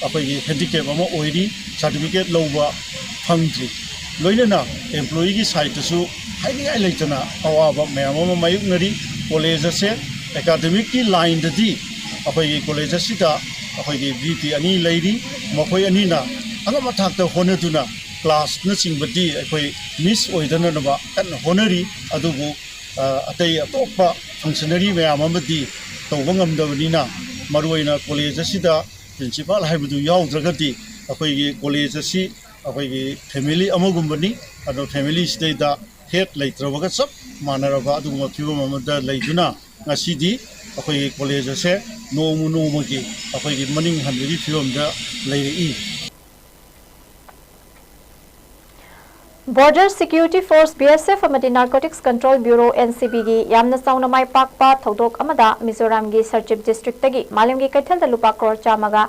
ꯑꯩꯈꯣꯏꯒꯤ ꯍꯦꯟꯗꯤꯀꯦꯞ ꯑꯃ ꯑꯣꯏꯔꯤ꯫ ꯁꯥꯔꯇꯤꯐꯤꯀꯦꯠ ꯂꯧꯕ ꯐꯪꯗ꯭ꯔꯤ꯫ ꯂꯣꯏꯅꯅ ꯑꯦꯝꯄ꯭ꯂꯣꯌꯤꯒꯤ ꯁꯥꯏꯠꯇꯁꯨ ꯍꯥꯏꯅꯤꯡꯉꯥꯏ ꯂꯩꯇꯅ ꯑꯋꯥꯕ ꯃꯌꯥꯝ ꯑꯃ ꯃꯥꯌꯣꯛꯅꯔꯤ꯫ ꯀꯣꯂꯦꯖ ꯑꯁꯦ ꯑꯦꯀꯥꯗꯃꯤꯛꯀꯤ ꯂꯥꯏꯟꯗꯗꯤ ꯑꯩꯈꯣꯏꯒꯤ ꯀꯣꯂꯦꯖ ꯑꯁꯤꯗ ꯑꯩꯈꯣꯏꯒꯤ ꯚꯤ ꯄꯤ ꯑꯅꯤ ꯂꯩꯔꯤ꯫ ꯃꯈꯣꯏ ꯑꯅꯤꯅ ꯑꯉꯝꯕ ꯊꯥꯛꯇ ꯍꯣꯠꯅꯗꯨꯅ ꯀ꯭ꯂꯥꯁꯅꯆꯤꯡꯕꯗꯤ ꯑꯩꯈꯣꯏ ꯃꯤꯁ ꯑꯣꯏꯗꯅꯅꯕ ꯀꯟꯅ ꯍꯣꯠꯅꯔꯤ꯫ ꯑꯗꯨꯕꯨ ꯑꯇꯩ ꯑꯇꯣꯞꯄ ꯐꯪꯁꯟꯅꯔꯤ ꯃꯌꯥꯝ ꯑꯃꯗꯤ ꯇꯧꯕ ꯉꯝꯗꯕꯅꯤꯅ, ꯃꯔꯨꯑꯣꯏꯅ ꯀꯣꯂꯦꯖ ꯑꯁꯤꯗ ꯄ꯭ꯔꯤꯟꯁꯤꯄꯥꯜ ꯍꯥꯏꯕꯗꯨ ꯌꯥꯎꯗ꯭ꯔꯒꯗꯤ ꯑꯩꯈꯣꯏꯒꯤ ꯀꯣꯂꯦꯖ ꯑꯁꯤ ꯑꯩꯈꯣꯏꯒꯤ ꯐꯦꯃꯤꯂꯤ ꯑꯃꯒꯨꯝꯕꯅꯤ꯫ ꯑꯗꯣ ꯐꯦꯃꯤꯂꯤꯁꯤꯗꯩꯗ ꯍꯦꯠ ꯂꯩꯇ꯭ꯔꯕꯒ ꯆꯞ ꯃꯥꯟꯅꯔꯕ ꯑꯗꯨꯒꯨꯝꯕ ꯐꯤꯕꯝ ꯑꯃꯗ ꯂꯩꯗꯨꯅ ꯉꯁꯤꯗꯤ ꯑꯩꯈꯣꯏꯒꯤ ꯀꯣꯂꯦꯖ ꯑꯁꯦ ꯅꯣꯡꯃ ꯅꯣꯡꯃꯒꯤ ꯑꯩꯈꯣꯏꯒꯤ ꯃꯅꯤꯡ ꯍꯟꯕꯒꯤ ꯐꯤꯕꯝꯗ ꯂꯩꯔꯛꯏ꯫ Border Security Force, B S F, ꯑꯃꯗꯤ Narcotics Control Bureau, N C B, ꯒꯤ ꯌꯥꯝꯅ ꯆꯥꯎꯅ ꯃꯥꯏ ꯄꯥꯛꯄ ꯊꯧꯗꯣꯛ ꯑꯃꯗ ꯃꯤꯖꯣꯔꯥꯝꯒꯤ ꯁꯔꯆꯤꯞ ꯗꯤꯁꯇ꯭ꯔꯤꯛꯇꯒꯤ ꯃꯥꯂꯦꯝꯒꯤ ꯀꯩꯊꯦꯜꯗ ꯂꯨꯄꯥ ꯀ꯭ꯔꯣꯔ ꯆꯥꯝꯃꯒ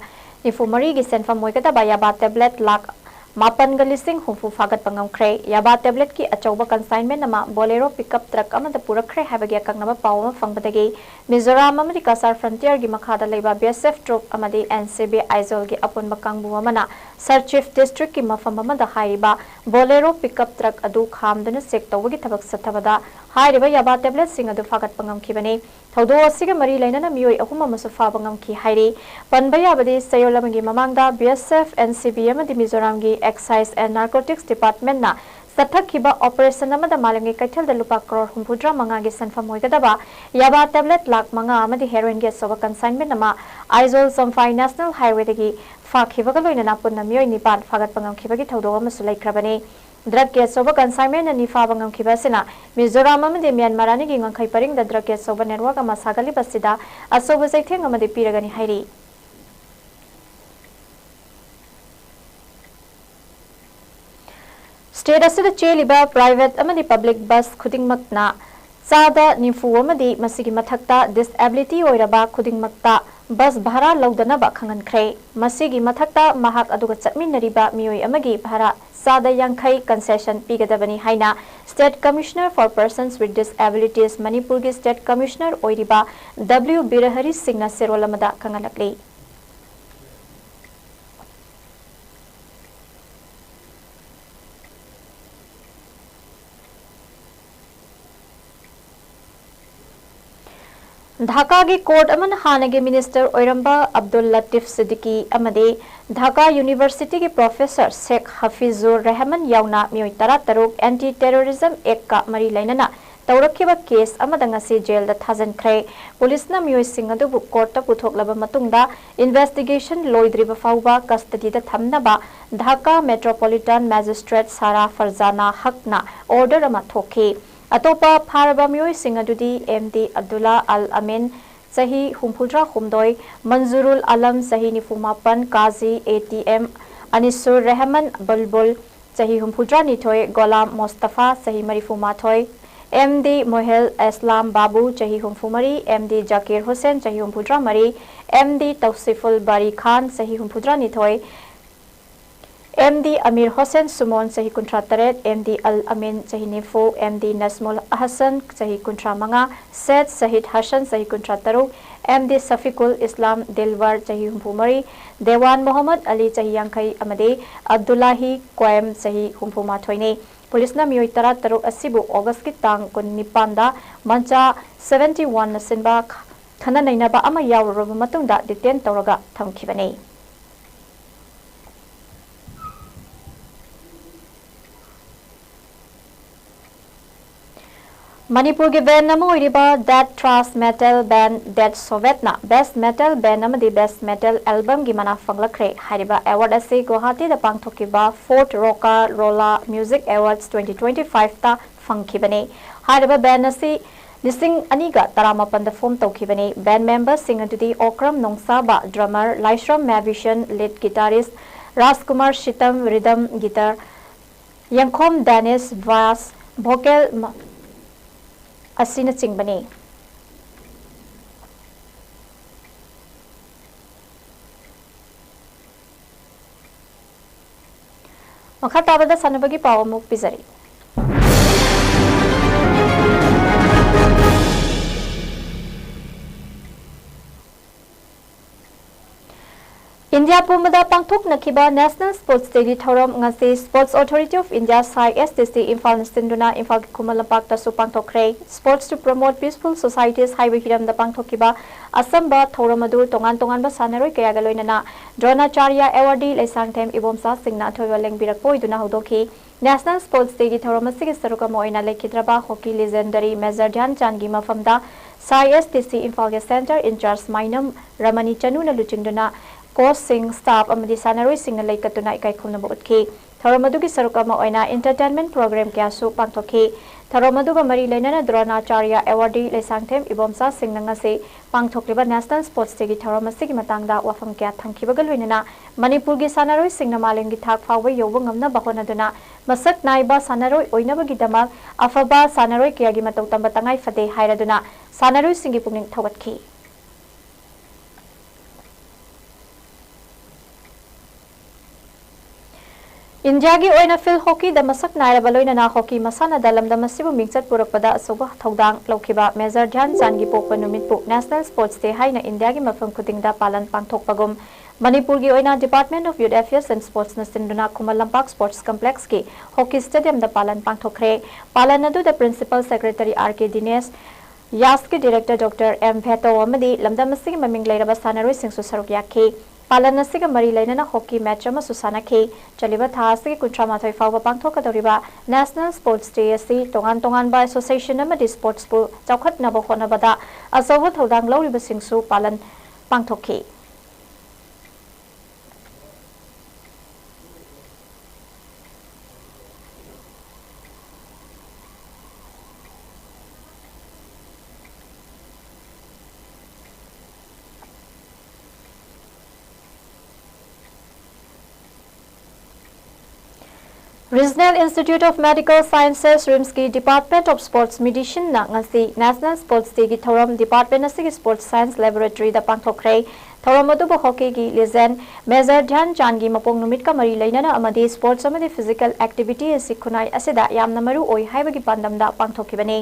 ꯅꯤꯐꯨ ꯃꯔꯤꯒꯤ ꯁꯦꯟꯐꯝ ꯑꯣꯏꯒꯗꯕ ꯌꯥꯕꯥ ꯇꯦꯕ꯭ꯂꯦꯠ ꯂꯥꯈ ꯃꯥꯄꯟꯒ ꯂꯤꯁꯤꯡ ꯍꯨꯝꯐꯨ ꯐꯥꯒꯠꯄ ꯉꯝꯈ꯭ꯔꯦ꯫ ꯌꯥꯕꯥ ꯇꯦꯕ꯭ꯂꯦꯠꯀꯤ ꯑꯆꯧꯕ ꯀꯟꯁꯥꯏꯟꯃꯦꯟ ꯑꯃ ꯕꯣꯂꯦꯔꯣ ꯄꯤꯛꯑꯞ ꯇ꯭ꯔꯛ ꯑꯃꯗ ꯄꯨꯔꯛꯈ꯭ꯔꯦ ꯍꯥꯏꯕꯒꯤ ꯑꯀꯛꯅꯕ ꯄꯥꯎ ꯑꯃ ꯐꯪꯕꯗꯒꯤ ꯃꯤꯖꯣꯔꯥꯝ ꯑꯃꯗꯤ ꯀꯁꯥꯔ ꯐ꯭ꯔꯟꯇꯤꯌꯔꯒꯤ ꯃꯈꯥꯗ ꯂꯩꯕ B S F troop ꯑꯃꯗꯤ N C B ꯑꯥꯏꯖꯣꯜꯒꯤ ꯑꯄꯨꯟꯕ ꯀꯥꯡꯕꯨ ꯑꯃꯅ ꯁꯔꯆꯤꯞ ꯗꯤꯁꯇ꯭ꯔꯤꯛꯀꯤ ꯃꯐꯝ ꯑꯃꯗ ꯍꯥꯏꯔꯤꯕ ꯕꯣꯂꯦꯔꯣ ꯄꯤꯛꯑꯞ ꯇ꯭ꯔꯛ ꯑꯗꯨ ꯈꯥꯝꯗꯨꯅ ꯆꯦꯛ ꯇꯧꯕꯒꯤ ꯊꯕꯛ ꯆꯠꯊꯕꯗ ꯍꯥꯏꯔꯤꯕ ꯌꯥꯕꯥ ꯇꯦꯕ꯭ꯂꯦꯠꯁꯤꯡ ꯑꯗꯨ ꯐꯥꯒꯠꯄ ꯉꯝꯈꯤꯕꯅꯤ꯫ ꯊꯧꯗꯣꯛ ꯑꯁꯤꯒ ꯃꯔꯤ ꯂꯩꯅꯅ ꯃꯤꯑꯣꯏ ꯑꯍꯨꯝ ꯑꯃꯁꯨ ꯐꯥꯕ ꯉꯝꯈꯤ ꯍꯥꯏꯔꯤ꯫ ꯄꯟꯕ ꯌꯥꯕꯗꯤ, ꯆꯌꯣꯜ ꯑꯃꯒꯤ ꯃꯃꯥꯡꯗ B S F, N C B ꯑꯃꯗꯤ ꯃꯤꯖꯣꯔꯥꯝꯒꯤ Excise and Narcotics Departmentꯅ ꯆꯠꯊꯈꯤꯕ ꯑꯣꯄꯔꯦꯁꯟ ꯑꯃꯗ ꯃꯥꯂꯦꯝꯒꯤ ꯀꯩꯊꯦꯜꯗ ꯂꯨꯄꯥ ꯀ꯭ꯔꯣꯔ ꯍꯨꯝꯐꯨꯇꯔꯥ ꯃꯉꯥꯒꯤ ꯁꯦꯟꯐꯝ ꯑꯣꯏꯒꯗꯕ ꯌꯥꯕꯥ ꯇꯦꯕ꯭ꯂꯦꯠ ꯂꯥꯈ ꯃꯉꯥ ꯑꯃꯗꯤ ꯍꯦꯔꯣꯏꯟꯒꯤ ꯑꯆꯧꯕ ꯀꯟꯁꯥꯏꯟꯃꯦꯟ ꯑꯃ ꯑꯥꯏꯖꯣꯜ ꯆꯝꯐꯥꯏ ꯅꯦꯁꯅꯦꯜ ꯍꯥꯏꯋꯦꯗꯒꯤ ꯐꯥꯈꯤꯕꯒ ꯂꯣꯏꯅꯅ ꯄꯨꯟꯅ ꯃꯤꯑꯣꯏ ꯅꯤꯄꯥꯟ ꯐꯥꯒꯠꯄ ꯉꯝꯈꯤꯕꯒꯤ ꯊꯧꯗꯣꯛ ꯑꯃꯁꯨ ꯂꯩꯈ꯭ꯔꯕꯅꯤ꯫ ꯗ꯭ꯔꯒꯀꯤ ꯑꯆꯧꯕ ꯀꯟꯁꯥꯏꯟꯃꯦꯟ ꯑꯅꯤ ꯐꯥꯕ ꯉꯝꯈꯤꯕ ꯑꯁꯤꯅ ꯃꯤꯖꯣꯔꯥꯝ ꯑꯃꯗꯤ ꯃ꯭ꯌꯥꯟꯃꯥꯔ ꯑꯅꯤꯒꯤ ꯉꯝꯈꯩ ꯄꯔꯤꯡꯗ ꯗ꯭ꯔꯒꯀꯤ ꯑꯆꯧꯕ ꯅꯦꯠꯋꯥꯔꯛ ꯑꯃ ꯁꯥꯒꯠꯂꯤꯕ ꯑꯁꯤꯗ ꯑꯆꯧꯕ ꯆꯩꯊꯦꯡ ꯑꯃꯗꯤ ꯄꯤꯔꯒꯅꯤ ꯍꯥꯏꯔꯤ꯫ ꯁ꯭ꯇꯦꯠ ꯑꯁꯤꯗ ꯆꯦꯜꯂꯤꯕ ꯄ꯭ꯔꯥꯏꯚꯦꯠ ꯑꯃꯗꯤ ꯄꯕ꯭ꯂꯤꯛ ꯕꯁ ꯈꯨꯗꯤꯡꯃꯛꯅ ꯆꯥꯗ ꯅꯤꯐꯨ ꯑꯃꯗꯤ ꯃꯁꯤꯒꯤ ꯃꯊꯛꯇ ꯗꯤꯁꯑꯦꯕꯤꯂꯤꯇꯤ ꯑꯣꯏꯔꯕ ꯈꯨꯗꯤꯡꯃꯛꯇ ꯕꯁ ꯚꯥꯔꯥ ꯂꯧꯗꯅꯕ ꯈꯪꯍꯟꯈ꯭ꯔꯦ꯫ ꯃꯁꯤꯒꯤ ꯃꯊꯛꯇ ꯃꯍꯥꯛ ꯑꯗꯨꯒ ꯆꯠꯃꯤꯟꯅꯔꯤꯕ ꯃꯤꯑꯣꯏ ꯑꯃꯒꯤ ꯚꯥꯔꯥ ꯆꯥꯗ ꯌꯥꯡꯈꯩ concession ꯄꯤꯒꯗꯕꯅꯤ ꯍꯥꯏꯅ State Commissioner for Persons with Disabilities ꯃꯅꯤꯄꯨꯔꯒꯤ State Commissioner ꯑꯣꯏꯔꯤꯕ W ꯕꯤꯔꯍꯔꯤ ꯁꯤꯡꯅ ꯆꯦꯔꯣꯜ ꯑꯃꯗ ꯈꯪꯍꯜꯂꯛꯂꯤ꯫ ꯙꯥꯀꯥꯒꯤ court ꯑꯃꯅ ꯍꯥꯟꯅꯒꯤ minister ꯑꯣꯏꯔꯝꯕ ꯑꯕꯗꯨꯜ ꯂꯇꯤꯐ ꯁꯤꯗꯤꯀꯤ ꯑꯃꯗꯤ ꯙꯥꯀꯥ Universityꯒꯤ professor ꯁꯦꯈ ꯍꯐꯤꯖꯨꯔ ꯔꯦꯍꯃꯟ ꯌꯥꯎꯅ ꯃꯤꯑꯣꯏ ꯇꯔꯥꯇꯔꯨꯛ Anti Terrorism Actꯀ ꯃꯔꯤ ꯂꯩꯅꯅ ꯇꯧꯔꯛꯈꯤꯕ case ꯑꯃꯗ ꯉꯁꯤ jailꯗ ꯊꯥꯖꯤꯟꯈ꯭ꯔꯦ꯫ Policeꯅ ꯃꯤꯑꯣꯏꯁꯤꯡ ꯑꯗꯨꯕꯨ courtꯇ ꯄꯨꯊꯣꯛꯂꯕ ꯃꯇꯨꯡꯗ investigation ꯂꯣꯏꯗ꯭ꯔꯤꯕ ꯐꯥꯎꯕ custodyꯗ ꯊꯝꯅꯕ ꯙꯥꯀꯥ Metropolitan Magistrate ꯁꯥꯔꯥ ꯐꯔꯖꯥꯅꯥ ꯍꯛꯅ order ꯑꯃ ꯊꯣꯛꯈꯤ꯫ ꯑꯇꯣꯞꯄ ꯐꯥꯔꯕ ꯃꯤꯑꯣꯏꯁꯤꯡ ꯑꯗꯨꯗꯤ M D ꯑꯕꯗꯨꯜꯂꯥ ꯑꯜ ꯑꯃꯤꯟ, ꯆꯍꯤ ꯍꯨꯝꯐꯨꯇꯔꯥ ꯍꯨꯝꯗꯣꯏ, ꯃꯟꯖꯨꯔꯨꯜ ꯑꯂꯝ, ꯆꯍꯤ ꯅꯤꯐꯨ ꯃꯥꯄꯟ, ꯀꯥꯖꯤ A T M ꯑꯅꯤꯁꯨꯔ ꯔꯦꯍꯃꯟ ꯕꯨꯜꯕꯨꯜ, ꯆꯍꯤ ꯍꯨꯝꯐꯨꯇꯔꯥ ꯅꯤꯊꯣꯏ, ꯒꯣꯂꯥꯝ ꯃꯣꯁꯇꯐꯥ, ꯆꯍꯤ ꯃꯔꯤꯐꯨ ꯃꯥꯊꯣꯏ, M D ꯃꯣꯍꯦꯜ ꯑꯦꯁꯂꯥꯝ ꯕꯥꯕꯨ, ꯆꯍꯤ ꯍꯨꯝꯐꯨ ꯃꯔꯤ, M D ꯖꯀꯤꯔ ꯍꯨꯁꯦꯟ, ꯆꯍꯤ ꯍꯨꯝꯐꯨꯇꯔꯥ ꯃꯔꯤ, M D ꯇꯧꯁꯤꯐꯨꯜ ꯕꯥꯔꯤ ꯈꯥꯟ, ꯆꯍꯤ ꯍꯨꯝꯐꯨꯇꯔꯥ ꯅꯤꯊꯣꯏ, M D ꯑꯃꯤꯔ ꯍꯣꯁꯦꯟ ꯁꯨꯃꯣꯟ, ꯆꯍꯤ ꯀꯨꯟꯊ꯭ꯔꯥ ꯇꯔꯦꯠ, M D ꯑꯜ ꯑꯃꯤꯟ, ꯆꯍꯤ ꯅꯤꯐꯨ, M D ꯅꯖꯃꯨꯜ ꯑꯍꯁꯟ, ꯆꯍꯤ ꯀꯨꯟꯊ꯭ꯔꯥ ꯃꯉꯥ, ꯁꯦꯠ ꯁꯍꯤꯗ ꯍꯁꯟ, ꯆꯍꯤ ꯀꯨꯟꯊ꯭ꯔꯥ ꯇꯔꯨꯛ, M D ꯁꯐꯤꯀꯨꯜ ꯏꯁꯂꯥꯝ ꯗꯤꯜꯋꯔ, ꯆꯍꯤ ꯍꯨꯝꯐꯨ ꯃꯔꯤ, ꯗꯦꯋꯥꯟ ꯃꯣꯍꯝꯃꯗ ꯑꯂꯤ, ꯆꯍꯤ ꯌꯥꯡꯈꯩ, ꯑꯃꯗꯤ ꯑꯕꯗꯨꯜꯂꯥꯍꯤ ꯀ꯭ꯋꯥꯏꯝ, ꯆꯍꯤ ꯍꯨꯝꯐꯨ ꯃꯥꯊꯣꯏꯅꯤ꯫ Policeꯅ ꯃꯤꯑꯣꯏ ꯇꯔꯥꯇꯔꯨꯛ ꯑꯁꯤꯕꯨ Augustꯀꯤ ꯇꯥꯡ ꯀꯨꯟꯅꯤꯄꯥꯟꯗ ꯃꯟꯆꯥ seventy oneꯅ ꯁꯤꯟꯕ ꯈꯟꯅ ꯅꯩꯅꯕ ꯑꯃ ꯌꯥꯎꯔꯨꯔꯕ ꯃꯇꯨꯡꯗ detain ꯇꯧꯔꯒ ꯊꯝꯈꯤꯕꯅꯤ꯫ ꯃꯅꯤꯄꯨꯔꯒꯤ band ꯑꯃ ꯑꯣꯏꯔꯤꯕ Death Thrash Metal Band Death Sovietꯅ Best Metal Band ꯑꯃꯗꯤ Best Metal Albumꯒꯤ ꯃꯅꯥ ꯐꯪꯂꯛꯈ꯭ꯔꯦ꯫ ꯍꯥꯏꯔꯤꯕ award ꯑꯁꯤ ꯒꯨꯋꯥꯍꯥꯇꯤꯗ ꯄꯥꯡꯊꯣꯛꯈꯤꯕ Fourth Roka Rola Music Awards twenty twenty fiveꯇ ꯐꯪꯈꯤꯕꯅꯤ꯫ ꯍꯥꯏꯔꯤꯕ band ꯑꯁꯤ ꯂꯤꯁꯤꯡ ꯑꯅꯤꯒ ꯇꯔꯥꯃꯥꯄꯟꯗ form ꯇꯧꯈꯤꯕꯅꯤ꯫ Band memberꯁꯤꯡ ꯑꯗꯨꯗꯤ ꯑꯣꯀ꯭ꯔꯝ ꯅꯣꯡꯁꯥꯕ, drummer, ꯂꯥꯏꯁ꯭ꯔꯝ ꯃꯦꯕꯤꯁꯟ, lead guitarist, ꯔꯥꯖꯀꯨꯃꯥꯔ ꯁꯤꯇꯝ, rhythm guitar, ꯌꯦꯡꯈꯣꯝ ꯗꯦꯅꯤꯁ, bass, vocal ꯑꯁꯤꯅꯆꯤꯡꯕꯅꯤ꯫ ꯃꯈꯥ ꯇꯥꯕꯗ ꯁꯥꯟꯅꯕꯒꯤ ꯄꯥꯎ ꯑꯃꯨꯛ ꯄꯤꯖꯔꯤ꯫ ꯏꯟꯗꯤꯌꯥ ꯄꯨꯝꯕꯗ ꯄꯥꯡꯊꯣꯛꯅꯈꯤꯕ National Sports Dayꯒꯤ ꯊꯧꯔꯝ ꯉꯁꯤ Sports Authority of India, ꯁꯥꯏ ꯑꯦꯁ ꯗꯤ ꯁꯤ ꯏꯝꯐꯥꯜꯅ ꯁꯤꯟꯗꯨꯅ ꯏꯝꯐꯥꯜꯒꯤ ꯈꯨꯃꯟ ꯂꯝꯄꯥꯛꯇꯁꯨ ꯄꯥꯡꯊꯣꯛꯈ꯭ꯔꯦ꯫ Sports to Promote Peaceful Societies ꯍꯥꯏꯕ ꯍꯤꯔꯝꯗ ꯄꯥꯡꯊꯣꯛꯈꯤꯕ ꯑꯆꯝꯕ ꯊꯧꯔꯝ ꯑꯗꯨ ꯇꯣꯉꯥꯟ ꯇꯣꯉꯥꯟꯕ ꯁꯥꯟꯅꯔꯣꯏ ꯀꯌꯥꯒ ꯂꯣꯏꯅꯅ ꯗ꯭ꯔꯣꯅꯥꯆꯥꯔꯌ ꯑꯦꯋꯥꯔꯗꯤ ꯂꯩꯁꯥꯡꯊꯦꯝ ꯏꯕꯣꯝꯆꯥ ꯁꯤꯡꯅ ꯑꯊꯣꯏꯕ ꯂꯦꯡꯕꯤꯔꯛꯄ ꯑꯣꯏꯗꯨꯅ ꯍꯧꯗꯣꯛꯈꯤ꯫ National Sports Dayꯒꯤ ꯊꯧꯔꯝ ꯑꯁꯤꯒꯤ ꯁꯔꯨꯛ ꯑꯃ ꯑꯣꯏꯅ ꯂꯩꯈꯤꯗ꯭ꯔꯕ hockey legendary Major ꯙ꯭ꯌꯥꯟ ꯆꯥꯟꯒꯤ ꯃꯐꯝꯗ ꯁꯥꯏ ꯑꯦꯁ ꯗꯤ ꯁꯤ ꯏꯝꯐꯥꯜꯒꯤ centre in-charge ꯃꯥꯏꯅꯝ ꯔꯃꯅꯤ ꯆꯅꯨꯅ ꯂꯨꯆꯤꯡꯗꯨꯅ coachꯁꯤꯡ, staff ꯑꯃꯗꯤ ꯁꯥꯟꯅꯔꯣꯏꯁꯤꯡꯅ ꯂꯩꯀꯠꯇꯨꯅ ꯏꯀꯥꯏ ꯈꯨꯝꯅꯕ ꯎꯠꯈꯤ꯫ ꯊꯧꯔꯝ ꯑꯗꯨꯒꯤ ꯁꯔꯨꯛ ꯑꯃ ꯑꯣꯏꯅ entertainment program ꯀꯌꯥꯁꯨ ꯄꯥꯡꯊꯣꯛꯈꯤ꯫ ꯊꯧꯔꯝ ꯑꯗꯨꯒ ꯃꯔꯤ ꯂꯩꯅꯅ ꯗ꯭ꯔꯣꯅꯥꯆꯥꯔꯌ ꯑꯦꯋꯥꯔꯗꯤ ꯂꯩꯁꯥꯡꯊꯦꯝ ꯏꯕꯣꯝꯆꯥ ꯁꯤꯡꯅ ꯉꯁꯤ ꯄꯥꯡꯊꯣꯛꯂꯤꯕ National Sports Dayꯒꯤ ꯊꯧꯔꯝ ꯑꯁꯤꯒꯤ ꯃꯇꯥꯡꯗ ꯋꯥꯐꯝ ꯀꯌꯥ ꯊꯝꯈꯤꯕꯒ ꯂꯣꯏꯅꯅ ꯃꯅꯤꯄꯨꯔꯒꯤ ꯁꯥꯟꯅꯔꯣꯏꯁꯤꯡꯅ ꯃꯥꯂꯦꯝꯒꯤ ꯊꯥꯛ ꯐꯥꯎꯕ ꯌꯧꯕ ꯉꯝꯅꯕ ꯍꯣꯠꯅꯗꯨꯅ ꯃꯁꯛ ꯅꯥꯏꯕ ꯁꯥꯟꯅꯔꯣꯏ ꯑꯣꯏꯅꯕꯒꯤꯗꯃꯛ ꯑꯐꯕ ꯁꯥꯟꯅꯔꯣꯏ ꯀꯌꯥꯒꯤ ꯃꯇꯧ ꯇꯝꯕ ꯇꯉꯥꯏ ꯐꯗꯦ ꯍꯥꯏꯔꯗꯨꯅ ꯁꯥꯟꯅꯔꯣꯏꯁꯤꯡꯒꯤ ꯄꯨꯛꯅꯤꯡ ꯊꯧꯒꯠꯈꯤ꯫ ꯏꯟꯗꯤꯌꯥꯒꯤ ꯑꯣꯏꯅ field hockeyꯗ ꯃꯁꯛ ꯅꯥꯏꯔꯕ ꯂꯣꯏꯅꯅ hockey ꯃꯁꯥꯟꯅꯗ ꯂꯝꯗꯝ ꯑꯁꯤꯕꯨ ꯃꯤꯡꯆꯠ ꯄꯨꯔꯛꯄꯗ ꯑꯆꯧꯕ ꯊꯧꯗꯥꯡ ꯂꯧꯈꯤꯕ Major ꯙ꯭ꯌꯥꯟ ꯆꯥꯟꯒꯤ ꯄꯣꯛꯄ ꯅꯨꯃꯤꯠꯄꯨ National Sports Day ꯍꯥꯏꯅ ꯏꯟꯗꯤꯌꯥꯒꯤ ꯃꯐꯝ ꯈꯨꯗꯤꯡꯗ ꯄꯥꯂꯟ ꯄꯥꯡꯊꯣꯛꯄꯒꯨꯝ, ꯃꯅꯤꯄꯨꯔꯒꯤ ꯑꯣꯏꯅ Department of Youth Affairs and Sportsꯅ ꯁꯤꯟꯗꯨꯅ ꯈꯨꯃꯟ ꯂꯝꯄꯥꯛ Sports Complexꯀꯤ hockey stadiumꯗ ꯄꯥꯂꯟ ꯄꯥꯡꯊꯣꯛꯈ꯭ꯔꯦ꯫ ꯄꯥꯂꯟ ꯑꯗꯨꯗ Principal Secretary ꯑꯥꯔ ꯀꯦ ꯗꯤꯅꯦꯁ, ꯌꯥꯁꯀꯤ Director ꯗꯣꯛꯇꯔ ꯑꯦꯝ ꯚꯦꯇꯣ ꯑꯃꯗꯤ ꯂꯝꯗꯝ ꯑꯁꯤꯒꯤ ꯃꯃꯤꯡ ꯂꯩꯔꯕ ꯁꯥꯟꯅꯔꯣꯏꯁꯤꯡꯁꯨ ꯁꯔꯨꯛ ꯌꯥꯈꯤ꯫ ꯄꯥꯂꯟ ꯑꯁꯤꯒ ꯃꯔꯤ ꯂꯩꯅꯅ hockey match ꯑꯃꯁꯨ ꯁꯥꯟꯅꯈꯤ꯫ ꯆꯠꯂꯤꯕ ꯊꯥ ꯑꯁꯤꯒꯤ ꯀꯨꯟꯊ꯭ꯔꯥ ꯃꯥꯊꯣꯏ ꯐꯥꯎꯕ ꯄꯥꯡꯊꯣꯛꯀꯗꯧꯔꯤꯕ National Sports Day ꯑꯁꯤ ꯇꯣꯉꯥꯟ ꯇꯣꯉꯥꯟꯕ association ꯑꯃꯗꯤ sportsꯄꯨ ꯆꯥꯎꯈꯠꯅꯕ ꯍꯣꯠꯅꯕꯗ ꯑꯆꯧꯕ ꯊꯧꯗꯥꯡ ꯂꯧꯔꯤꯕꯁꯤꯡꯁꯨ ꯄꯥꯂꯟ ꯄꯥꯡꯊꯣꯛꯈꯤ꯫ Regional Institute of Medical Sciences, RIMSꯀꯤ Department of Sports Medicineꯅ ꯉꯁꯤ National Sports Dayꯒꯤ ꯊꯧꯔꯝ department ꯑꯁꯤꯒꯤ Sports Science Laboratoryꯗ ꯄꯥꯡꯊꯣꯛꯈ꯭ꯔꯦ꯫ ꯊꯧꯔꯝ ꯑꯗꯨꯕꯨ ꯍꯣꯀꯤꯒꯤ ꯂꯤꯖꯦꯟ ꯃꯦꯖꯔ ꯙ꯭ꯌꯥꯟ ꯆꯥꯟꯒꯤ ꯃꯄꯣꯛ ꯅꯨꯃꯤꯠꯀ ꯃꯔꯤ ꯂꯩꯅꯅ ꯑꯃꯗꯤ ꯁ꯭ꯄꯣꯔꯠꯁ ꯑꯃꯗꯤ ꯐꯤꯖꯤꯀꯦꯜ ꯑꯦꯛꯇꯤꯚꯤꯇꯤ ꯑꯁꯤ ꯈꯨꯟꯅꯥꯏ ꯑꯁꯤꯗ ꯌꯥꯝꯅ ꯃꯔꯨ ꯑꯣꯏ ꯍꯥꯏꯕꯒꯤ ꯄꯥꯟꯗꯝꯗ ꯄꯥꯡꯊꯣꯛꯈꯤꯕꯅꯤ꯫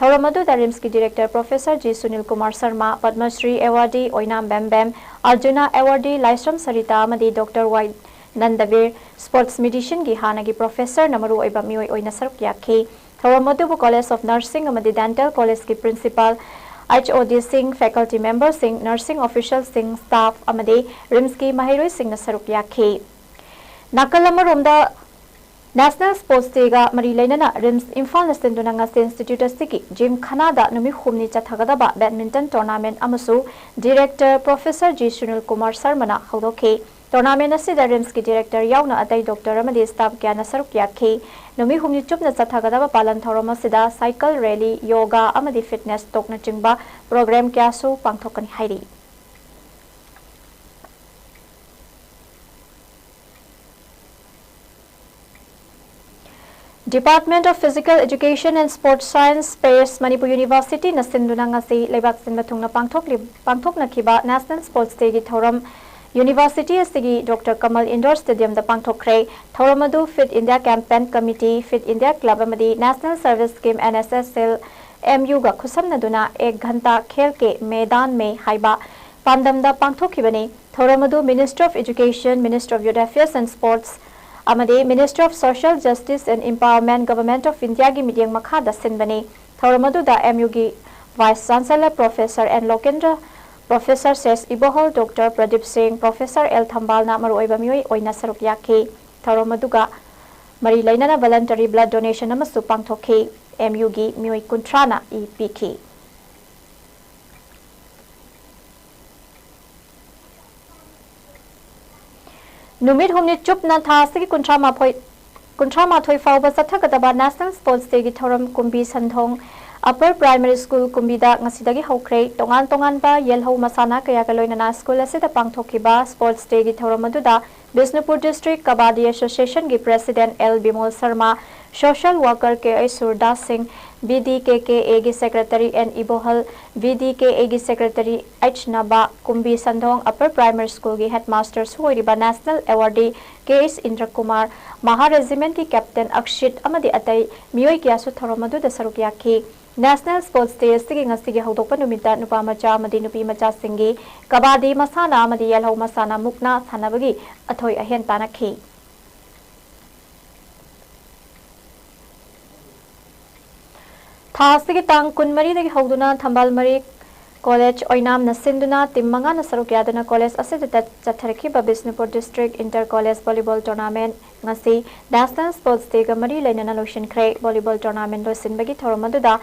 ꯊꯧꯔꯝ ꯑꯗꯨꯗ ꯔꯤꯝꯁꯀꯤ director professor G Sunil Kumar Sharma, Padmashri awardee Oinam Bembem, Arjuna awardee Laishram Sarita ꯑꯃꯗꯤ ꯗꯣꯛꯇꯔ ꯋꯥꯏ ꯅꯟꯗꯕꯤꯔ, ꯁ꯭ꯄꯣꯔꯠꯁ ꯃꯦꯗꯤꯁꯤꯟꯒꯤ ꯍꯥꯟꯅꯒꯤ ꯄ꯭ꯔꯣꯐꯦꯁꯔꯅ ꯃꯔꯨꯑꯣꯏꯕ ꯃꯤꯑꯣꯏ ꯑꯣꯏꯅ ꯁꯔꯨꯛ ꯌꯥꯈꯤ꯫ ꯊꯧꯔꯝ ꯑꯗꯨꯕꯨ ꯀꯣꯂꯦꯖ ꯑꯣꯐ ꯅꯔꯁꯤꯡ ꯑꯃꯗꯤ ꯗꯦꯟꯇꯦꯜ ꯀꯣꯂꯦꯖꯀꯤ ꯄ꯭ꯔꯤꯟꯁꯤꯄꯥꯜ, ꯑꯩꯆ ꯑꯣ ꯗꯤꯁꯤꯡ, ꯐꯦꯀꯜꯇꯤ ꯃꯦꯝꯕꯔꯁꯤꯡ, ꯅꯔꯁꯤꯡ ꯑꯣꯐꯤꯁꯤꯌꯦꯜꯁꯤꯡ, ꯁ꯭ꯇꯥꯐ ꯑꯃꯗꯤ ꯔꯤꯝꯁꯀꯤ ꯃꯍꯩꯔꯣꯏꯁꯤꯡꯅ ꯁꯔꯨꯛ ꯌꯥꯈꯤ꯫ ꯅꯥꯀꯜ ꯑꯃꯔꯣꯝꯗ, ꯅꯦꯁꯅꯦꯜ ꯁ꯭ꯄꯣꯔꯠꯁ ꯗꯦꯒ ꯃꯔꯤ ꯂꯩꯅꯅ ꯔꯤꯝꯁ ꯏꯝꯐꯥꯜꯅ ꯁꯤꯟꯗꯨꯅ ꯉꯁꯤ ꯏꯟꯁꯇꯤꯇ꯭ꯌꯨꯠ ꯑꯁꯤꯒꯤ ꯖꯤꯝꯈꯥꯅꯥꯗ ꯅꯨꯃꯤꯠ ꯍꯨꯝꯅꯤ ꯆꯠꯊꯒꯗꯕ ꯕꯦꯗꯃꯤꯟꯇꯟ ꯇꯣꯔꯅꯥꯃꯦꯟꯠ ꯑꯃꯁꯨ director professor G Sunil Kumar ꯁꯔꯃꯅ ꯍꯧꯗꯣꯛꯈꯤ꯫ ꯇꯣꯔꯅꯥꯃꯦꯟꯠ ꯑꯁꯤꯗ ꯔꯤꯝꯁꯀꯤ ꯗꯤꯔꯦꯛꯇꯔ ꯌꯥꯎꯅ ꯑꯇꯩ ꯗꯣꯛꯇꯔ ꯑꯃꯗꯤ ꯁ꯭ꯇꯥꯐ ꯀꯌꯥꯅ ꯁꯔꯨꯛ ꯌꯥꯈꯤ꯫ ꯅꯨꯃꯤꯠ ꯍꯨꯝꯅꯤ ꯆꯨꯞꯅ ꯆꯠꯊꯒꯗꯕ ꯄꯥꯂꯟ ꯊꯧꯔꯝ ꯑꯁꯤꯗ ꯁꯥꯏꯀꯜ ꯔꯦꯂꯤ, ꯌꯣꯒꯥ ꯑꯃꯗꯤ ꯐꯤꯠꯅꯦꯁ ꯇꯣꯛꯅꯆꯤꯡꯕ ꯄ꯭ꯔꯣꯒ꯭ꯔꯥꯝ ꯀꯌꯥꯁꯨ ꯄꯥꯡꯊꯣꯛꯀꯅꯤ ꯍꯥꯏꯔꯤ꯫ Department of Physical Education and Sports Science, ꯄꯦꯁ, ꯃꯅꯤꯄꯨꯔ ꯌꯨꯅꯤꯚꯔꯁꯤꯇꯤꯅ ꯁꯤꯟꯗꯨꯅ ꯉꯁꯤ ꯂꯩꯕꯥꯛ ꯁꯤꯟꯕ ꯊꯨꯡꯅ ꯄꯥꯡꯊꯣꯛꯂꯤ-, ꯄꯥꯡꯊꯣꯛꯅꯈꯤꯕ ꯅꯦꯁꯅꯦꯜ ꯁ꯭ꯄꯣꯔꯠꯁ ꯗꯦꯒꯤ ꯊꯧꯔꯝ ꯌꯨꯅꯤꯚꯔꯁꯤꯇꯤ ꯑꯁꯤꯒꯤ ꯗꯣꯛꯇꯔ ꯀꯃꯜ ꯏꯟꯗꯣꯔ ꯁ꯭ꯇꯦꯗꯤꯌꯝꯗ ꯄꯥꯡꯊꯣꯛꯈ꯭ꯔꯦ꯫ ꯊꯧꯔꯝ ꯑꯗꯨ fit India campaign committee, fit India club ꯑꯃꯗꯤ national service scheme, N S S, cell, M ꯌꯨꯒ ꯈꯨꯠꯁꯝꯅꯗꯨꯅ ꯑꯦꯛ ꯘꯟꯇꯥ ꯈꯦꯜ ꯀꯦ ꯃꯦꯗꯥꯟ ꯃꯦ ꯍꯥꯏꯕ ꯄꯥꯟꯗꯝꯗ ꯄꯥꯡꯊꯣꯛꯈꯤꯕꯅꯤ꯫ ꯊꯧꯔꯝ ꯑꯗꯨ Ministry of Education, Ministry of Youth Affairs and Sports ꯑꯃꯗꯤ Ministry of Social Justice and Empowerment, Government of Indiaꯒꯤ ꯃꯤꯠꯌꯦꯡ ꯃꯈꯥꯗ ꯁꯤꯟꯕꯅꯤ꯫ ꯊꯧꯔꯝ ꯑꯗꯨꯗ ꯑꯦꯝ ꯌꯨꯒꯤ vice chancellor professor N Lokendra, professor ꯁꯦꯁ ꯏꯕꯣꯍꯜ, ꯗꯣꯛꯇꯔ ꯄ꯭ꯔꯗꯤꯞ ꯁꯤꯡ, ꯄ꯭ꯔꯣꯐꯦꯁꯔ ꯑꯦꯜ ꯊꯝꯕꯥꯜꯅ ꯃꯔꯨꯑꯣꯏꯕ ꯃꯤꯑꯣꯏ ꯑꯣꯏꯅ ꯁꯔꯨꯛ ꯌꯥꯈꯤ꯫ ꯊꯧꯔꯝ ꯑꯗꯨꯒ ꯃꯔꯤ ꯂꯩꯅꯅ voluntary blood donation ꯑꯃꯁꯨ ꯄꯥꯡꯊꯣꯛꯈꯤ꯫ ꯑꯦꯝ ꯌꯨꯒꯤ ꯃꯤꯑꯣꯏ ꯀꯨꯟꯊ꯭ꯔꯥꯅ ꯏ ꯄꯤꯈꯤ꯫ ꯅꯨꯃꯤꯠ ꯍꯨꯝꯅꯤ ꯆꯨꯞꯅ ꯊꯥ ꯑꯁꯤꯒꯤ ꯀꯨꯟꯊ꯭ꯔꯥ ꯃꯥꯊꯣꯏ, ꯀꯨꯟꯊ꯭ꯔꯥ ꯃꯥꯊꯣꯏ ꯐꯥꯎꯕ ꯆꯠꯊꯒꯗꯕ ꯅꯦꯁꯅꯦꯜ ꯁ꯭ꯄꯣꯔꯠꯁ ꯗꯦꯒꯤ ꯊꯧꯔꯝ ꯀꯨꯝꯕꯤ ꯁꯟꯙꯣꯡ ꯑꯄꯔ ꯄ꯭ꯔꯥꯏꯃꯔꯤ ꯁ꯭ꯀꯨꯜ ꯀꯨꯝꯕꯤꯗ ꯉꯁꯤꯗꯒꯤ ꯍꯧꯈ꯭ꯔꯦ꯫ ꯇꯣꯉꯥꯟ ꯇꯣꯉꯥꯟꯕ ꯌꯦꯜꯍꯧ ꯃꯁꯥꯟꯅ ꯀꯌꯥꯒ ꯂꯣꯏꯅꯅ ꯁ꯭ꯀꯨꯜ ꯑꯁꯤꯗ ꯄꯥꯡꯊꯣꯛꯈꯤꯕ ꯁ꯭ꯄꯣꯔꯠꯁ ꯗꯦꯒꯤ ꯊꯧꯔꯝ ꯑꯗꯨꯗ ꯕꯤꯁꯅꯨꯄꯨꯔ District Kabaddi Association ꯒꯤ President L Bimol Sharma, Social Worker K H Surdas Singh, B D K K A ꯒꯤ Secretary N Ibohal, B D K A ꯒꯤ Secretary H Naba, Kumbi Sandong Upper Primary School ꯒꯤ Headmaster ꯁꯨ ꯑꯣꯏꯔꯤꯕ National Awardee K H Indrakumar, Mahar Regiment ꯀꯤ Captain Akshit ꯑꯃꯗꯤ ꯑꯇꯩ ꯃꯤꯑꯣꯏ ꯀꯌꯥꯁꯨ ꯊꯧꯔꯝ ꯑꯗꯨꯗ ꯁꯔꯨꯛ ꯌꯥꯈꯤ꯫ National Sports Day ꯑꯁꯤꯒꯤ ꯉꯁꯤꯒꯤ ꯍꯧꯗꯣꯛꯄ ꯅꯨꯃꯤꯠꯇ ꯅꯨꯄꯥ ꯃꯆꯥ ꯑꯃꯗꯤ ꯅꯨꯄꯤ ꯃꯆꯥꯁꯤꯡꯒꯤ ꯀꯕꯥꯗꯤ ꯃꯁꯥꯟꯅ ꯑꯃꯗꯤ ꯌꯦꯜꯍꯧ ꯃꯁꯥꯟꯅ ꯃꯨꯛꯅꯥ ꯁꯥꯟꯅꯕꯒꯤ ꯑꯊꯣꯏ ꯑꯍꯦꯟ ꯇꯥꯟꯅꯈꯤ꯫ ꯊꯥ ꯑꯁꯤꯒꯤ ꯇꯥꯡ ꯀꯨꯟꯃꯔꯤꯗꯒꯤ ꯍꯧꯗꯨꯅ ꯊꯝꯕꯥꯜ ꯃꯔꯤ College ꯑꯣꯏꯅꯥꯝꯅ ꯁꯤꯟꯗꯨꯅ team ꯃꯉꯥꯅ ꯁꯔꯨꯛ ꯌꯥꯗꯨꯅ college ꯑꯁꯤꯗ ꯆꯠ-, ꯆꯠꯊꯔꯛꯈꯤꯕ Bishnupur District Inter College Volleyball Tournament ꯉꯁꯤ National Sports Day ꯒ ꯃꯔꯤ ꯂꯩꯅꯅ ꯂꯣꯏꯁꯤꯟꯈ꯭ꯔꯦ꯫ Volleyball tournament ꯂꯣꯏꯁꯤꯟꯕꯒꯤ ꯊꯧꯔꯝ ꯑꯗꯨꯗ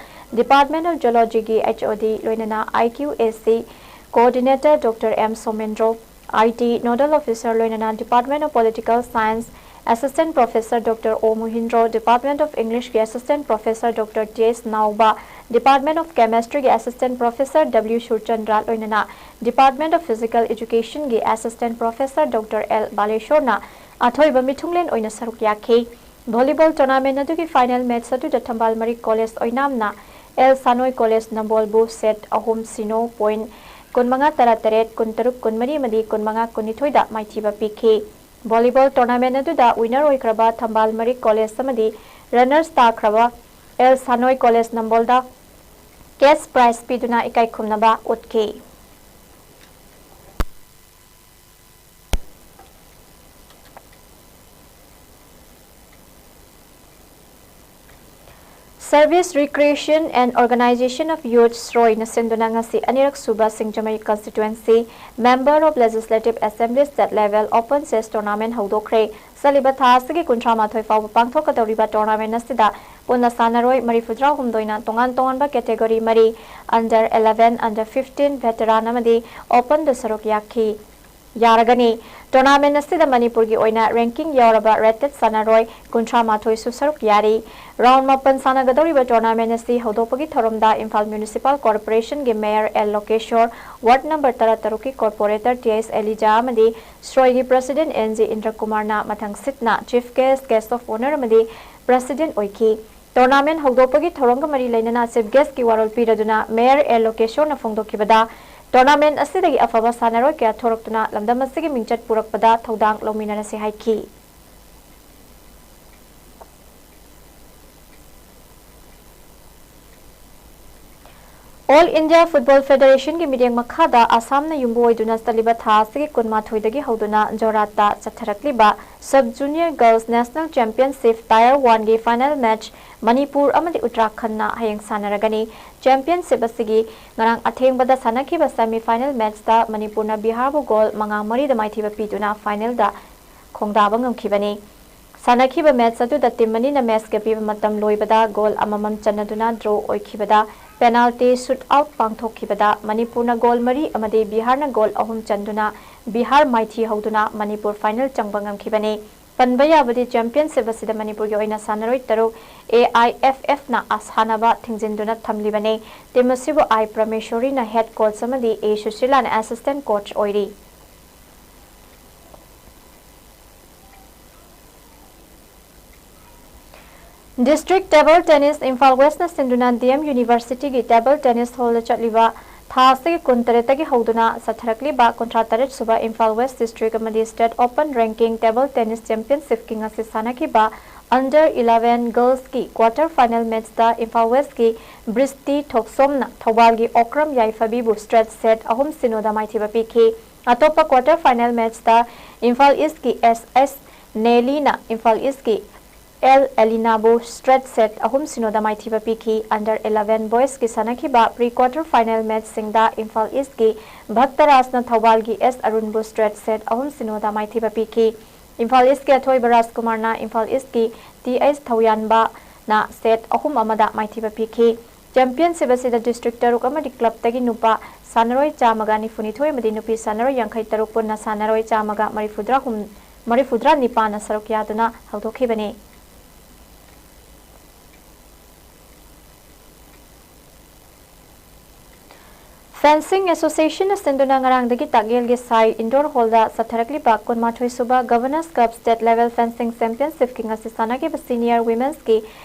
Department of Geology ꯒꯤ H O D ꯂꯣꯏꯅꯅ I Q A C Coordinator Doctor M Somendro, I T Nodal Officer ꯂꯣꯏꯅꯅ Department of Political Science Assistant Professor Doctor O Muhindro, Department of English ꯀꯤ Assistant Professor Doctor T S Naoba, Department of Chemistry ꯒꯤ Assistant Professor W Surchandra ꯂꯣꯏꯅꯅ Department of Physical Education ꯒꯤ Assistant Professor Doctor L ꯕꯥꯂꯦꯁꯣꯔꯅ ꯑꯊꯣꯏꯕ ꯃꯤꯊꯨꯡꯂꯦꯟ ꯑꯣꯏꯅ ꯁꯔꯨꯛ ꯌꯥꯈꯤ꯫ Volleyball tournament ꯑꯗꯨꯒꯤ final match ꯑꯗꯨꯗ ꯊꯝꯕꯥꯜ ꯃꯔꯤ College ꯑꯣꯏꯅꯥꯝꯅ L Sanoi College ꯅꯝꯕꯣꯜꯕꯨ set ꯑꯍꯨꯝ ꯁꯤꯅꯣ, point ꯀꯨꯟꯃꯉꯥ ꯇꯔꯥꯇꯔꯦꯠ, ꯀꯨꯟꯇꯔꯨꯛ ꯀꯨꯟꯃꯔꯤ ꯑꯃꯗꯤ ꯀꯨꯟꯃꯉꯥ ꯀꯨꯟꯅꯤꯊꯣꯏꯗ ꯃꯥꯏꯊꯤꯕ ꯄꯤꯈꯤ꯫ Volleyball tournament ꯑꯗꯨꯗ winner ꯑꯣꯏꯈ꯭ꯔꯕ ꯊꯝꯕꯥꯜ ꯃꯔꯤ College ꯑꯃꯗꯤ runners ꯇꯥꯈ꯭ꯔꯕ ꯑꯦꯜ ꯁꯥꯅꯣꯏ College ꯅꯝꯕꯣꯜꯗ cash prize ꯄꯤꯗꯨꯅ ꯏꯀꯥꯏ ꯈꯨꯝꯅꯕ ꯎꯠꯈꯤ꯫ Service, Recreation and Organization of Youth, ꯁ꯭ꯔꯣꯏꯅ ꯁꯤꯟꯗꯨꯅ ꯉꯁꯤ ꯑꯅꯤꯔꯛ ꯁꯨꯕ ꯁꯤꯡꯖꯃꯩ Constituency Member of Legislative Assembly State Level Open Chess Tournament ꯍꯧꯗꯣꯛꯈ꯭ꯔꯦ꯫ ꯆꯠꯂꯤꯕ ꯊꯥ ꯑꯁꯤꯒꯤ ꯀꯨꯟꯊ꯭ꯔꯥ ꯃꯥꯊꯣꯏ ꯐꯥꯎꯕ ꯄꯥꯡꯊꯣꯛꯀꯗꯧꯔꯤꯕ tournament ꯑꯁꯤꯗ ꯄꯨꯟꯅ ꯁꯥꯟꯅꯔꯣꯏ ꯃꯔꯤꯐꯨꯇꯔꯥ ꯍꯨꯝꯗꯣꯏꯅ ꯇꯣꯉꯥꯟ ꯇꯣꯉꯥꯟꯕ category ꯃꯔꯤ, under eleven, under fifteen, veteran ꯑꯃꯗꯤ open ꯗ ꯁꯔꯨꯛ ꯌꯥꯈꯤ꯫ ꯌꯥꯔꯒꯅꯤ꯫ Tournament ꯑꯁꯤꯗ ꯃꯅꯤꯄꯨꯔꯒꯤ ꯑꯣꯏꯅ ranking ꯌꯥꯎꯔꯕ rated ꯁꯥꯟꯅꯔꯣꯏ ꯀꯨꯟꯊ꯭ꯔꯥ ꯃꯥꯊꯣꯏꯁꯨ ꯁꯔꯨꯛ ꯌꯥꯔꯤ꯫ Round ꯃꯥꯄꯟ ꯁꯥꯟꯅꯒꯗꯧꯔꯤꯕ tournament ꯑꯁꯤ ꯍꯧꯗꯣꯛꯄꯒꯤ ꯊꯧꯔꯝꯗ ꯏꯝꯐꯥꯜ Municipal Corporationꯒꯤ Mayor L Lokeshor, ward number ꯇꯔꯥ ꯇꯔꯨꯛꯀꯤ Corporator ꯇꯤ ꯑꯩꯆ ꯑꯦꯂꯤꯖꯥ ꯑꯃꯗꯤ ꯁ꯭ꯔꯣꯏꯒꯤ President ꯑꯦꯟ ꯖꯤ ꯏꯟꯗ꯭ꯔꯀꯨꯃꯥꯔꯅ ꯃꯊꯪ ꯁꯤꯠꯅ Chief Guest, Guest of Honour ꯑꯃꯗꯤ President ꯑꯣꯏꯈꯤ꯫ Tournament ꯍꯧꯗꯣꯛꯄꯒꯤ ꯊꯧꯔꯝꯒ ꯃꯔꯤ ꯂꯩꯅꯅ Chief Guestꯀꯤ ꯋꯥꯔꯣꯜ ꯄꯤꯔꯗꯨꯅ Mayor ꯑꯦꯜ ꯂꯣꯀꯦꯁꯣꯔꯅ ꯐꯣꯡꯗꯣꯛꯈꯤꯕꯗ, tournament ꯑꯁꯤꯗꯒꯤ ꯑꯐꯕ ꯁꯥꯟꯅꯔꯣꯏ ꯀꯌꯥ ꯊꯣꯔꯛꯇꯨꯅ ꯂꯝꯗꯝ ꯑꯁꯤꯒꯤ ꯃꯤꯡꯆꯠ ꯄꯨꯔꯛꯄꯗ ꯊꯧꯗꯥꯡ ꯂꯧꯃꯤꯟꯅꯔꯁꯤ ꯍꯥꯏꯈꯤ꯫ All India Football Federationꯒꯤ ꯃꯤꯠꯌꯦꯡ ꯃꯈꯥꯗ ꯑꯁꯥꯝꯅ ꯌꯨꯝꯕꯨ ꯑꯣꯏꯗꯨꯅ ꯆꯠꯂꯤꯕ ꯊꯥ ꯑꯁꯤꯒꯤ ꯀꯨꯟꯃꯥꯊꯣꯏꯗꯒꯤ ꯍꯧꯗꯨꯅ ꯖꯣꯔꯥꯠꯇ ꯆꯠꯊꯔꯛꯂꯤꯕ Sub Junior Girls National Championship Tier Oneꯒꯤ final match Manipur ꯑꯃꯗꯤ ꯎꯠꯇꯔꯥꯈꯟꯗꯅ ꯍꯌꯦꯡ ꯁꯥꯟꯅꯔꯒꯅꯤ꯫ Championship ꯑꯁꯤꯒꯤ ꯉꯔꯥꯡ ꯑꯊꯦꯡꯕꯗ ꯁꯥꯟꯅꯈꯤꯕ semi final matchꯇ ꯃꯅꯤꯄꯨꯔꯅ ꯕꯤꯍꯥꯔꯕꯨ goal ꯃꯉꯥ ꯃꯔꯤꯗ ꯃꯥꯏꯊꯤꯕ ꯄꯤꯗꯨꯅ finalꯗ ꯈꯣꯡꯗꯥꯕ ꯉꯝꯈꯤꯕꯅꯤ꯫ ꯁꯥꯟꯅꯈꯤꯕ match ꯑꯗꯨꯗ team ꯑꯅꯤꯅ matchꯀꯤ ꯑꯄꯤꯕ ꯃꯇꯝ ꯂꯣꯏꯕꯗ goal ꯑꯃꯃꯝ ꯆꯟꯅꯗꯨꯅ draw ꯑꯣꯏꯈꯤꯕꯗ penalty shootout ꯄꯥꯡꯊꯣꯛꯈꯤꯕꯗ ꯃꯅꯤꯄꯨꯔꯅ goal ꯃꯔꯤ ꯑꯃꯗꯤ ꯕꯤꯍꯥꯔꯅ goal ꯑꯍꯨꯝ ꯆꯟꯗꯨꯅ ꯕꯤꯍꯥꯔ ꯃꯥꯏꯊꯤ ꯍꯧꯗꯨꯅ ꯃꯅꯤꯄꯨꯔ final ꯆꯪꯕ ꯉꯝꯈꯤꯕꯅꯤ꯫ ꯄꯟꯕ ꯌꯥꯕꯗꯤ championship ꯑꯁꯤꯗ ꯃꯅꯤꯄꯨꯔꯒꯤ ꯑꯣꯏꯅ ꯁꯥꯟꯅꯔꯣꯏ ꯇꯔꯨꯛ ꯑꯦ ꯑꯥꯏ ꯑꯦꯐ ꯑꯦꯐꯅ ꯁꯥꯟꯅꯕ ꯊꯤꯡꯖꯤꯟꯗꯨꯅ ꯊꯝꯂꯤꯕꯅꯤ꯫ Team ꯑꯁꯤꯕꯨ ꯑꯥꯏ ꯄ꯭ꯔꯃꯦꯁꯣꯔꯤꯅ head coach ꯑꯃꯗꯤ ꯑꯦ ꯁꯨꯁꯤꯂꯥꯅ assistant coach ꯑꯣꯏꯔꯤ꯫ District Table Tennis ꯏꯝꯐꯥꯜ Westꯅ ꯁꯤꯟꯗꯨꯅ ꯗꯤ ꯑꯦꯝ Universityꯒꯤ Table Tennis Hallꯗ ꯆꯠꯂꯤꯕ ꯊꯥ ꯑꯁꯤꯒꯤ ꯀꯨꯟꯇꯔꯦꯠꯇꯒꯤ ꯍꯧꯗꯨꯅ ꯆꯠꯊꯔꯛꯂꯤꯕ ꯀꯨꯟꯊ꯭ꯔꯥ ꯇꯔꯦꯠ ꯁꯨꯕ ꯏꯝꯐꯥꯜ West District ꯑꯃꯗꯤ State Open Ranking Table Tennis Championshipꯀꯤ ꯉꯁꯤ ꯁꯥꯟꯅꯈꯤꯕ Under eleven Girlsꯀꯤ quarter final matchꯇ Imphal Westꯀꯤ ꯕ꯭ꯔꯤꯁꯇꯤ ꯊꯣꯛꯁꯣꯝꯅ ꯊꯧꯕꯥꯜꯒꯤ Okram ꯌꯥꯏꯐꯕꯤꯕꯨ straight set ꯑꯍꯨꯝ ꯁꯤꯅꯣꯗ ꯃꯥꯏꯊꯤꯕ ꯄꯤꯈꯤ꯫ ꯑꯇꯣꯞꯄ quarter final matchꯇ ꯏꯝꯐꯥꯜ Eastꯀꯤ ꯑꯦꯁ ꯑꯦꯁ ꯅꯦꯂꯤꯅ ꯏꯝꯐꯥꯜ Eastꯀꯤ ꯑꯦꯜ ꯑꯦꯂꯤꯅꯥꯕꯨ straight set ꯑꯍꯨꯝ ꯁꯤꯅꯣꯗ ꯃꯥꯏꯊꯤꯕ ꯄꯤꯈꯤ꯫ Under eleven Boysꯀꯤ ꯁꯥꯟꯅꯈꯤꯕ pre quarter final matchꯁꯤꯡꯗ ꯏꯝꯐꯥꯜ Eastꯀꯤ ꯚꯛꯇꯔꯥꯖꯅ ꯊꯧꯕꯥꯜꯒꯤ ꯑꯦꯁ ꯑꯔꯨꯟꯕꯨ straight set ꯑꯍꯨꯝ ꯁꯤꯅꯣꯗ ꯃꯥꯏꯊꯤꯕ ꯄꯤꯈꯤ꯫ ꯏꯝꯐꯥꯜ Eastꯀꯤ ꯑꯊꯣꯏꯕ ꯔꯥꯖꯀꯨꯃꯥꯔꯅ ꯏꯝꯐꯥꯜ Eastꯀꯤ ꯇꯤ ꯑꯩꯆ ꯊꯧꯌꯥꯟꯕꯅ set ꯑꯍꯨꯝ ꯑꯃꯗ ꯃꯥꯏꯊꯤꯕ ꯄꯤꯈꯤ꯫ ꯆꯦꯝꯄꯤꯌꯟꯁꯤꯞ ꯑꯁꯤꯗ ꯗꯤꯁꯇ꯭ꯔꯤꯛ ꯇꯔꯨꯛ ꯑꯃꯗꯤ ꯀ꯭ꯂꯕꯇꯒꯤ ꯅꯨꯄꯥ ꯁꯥꯟꯅꯔꯣꯏ ꯆꯥꯝꯃꯒ ꯅꯤꯐꯨꯅꯤꯊꯣꯏ ꯑꯃꯗꯤ ꯅꯨꯄꯤ ꯁꯥꯟꯅꯔꯣꯏ ꯌꯥꯡꯈꯩ ꯇꯔꯨꯛ, ꯄꯨꯟꯅ ꯁꯥꯟꯅꯔꯣꯏ ꯆꯥꯝꯃꯒ ꯃꯔꯤꯐꯨꯇꯔꯥ ꯍꯨꯝ-, ꯃꯔꯤꯐꯨꯇꯔꯥ ꯅꯤꯄꯥꯟꯅ ꯁꯔꯨꯛ ꯌꯥꯗꯨꯅ ꯍꯧꯗꯣꯛꯈꯤꯕꯅꯤ꯫ Fencing Association ꯅ ꯁꯤꯟꯗꯨꯅ ꯉꯔꯥꯡꯗꯒꯤ ꯇꯥꯛꯌꯦꯜꯒꯤ ꯁꯥꯏ ꯏꯟꯗꯣꯔ ꯍꯣꯜꯗ ꯆꯠꯊꯔꯛꯂꯤꯕ ꯀꯨꯟꯃꯥꯊꯣꯏ ꯁꯨꯕ Governors Cup State Level Fencing Championship ꯀꯤ ꯉꯁꯤ ꯁꯥꯟꯅꯈꯤꯕ senior women's ꯀꯤ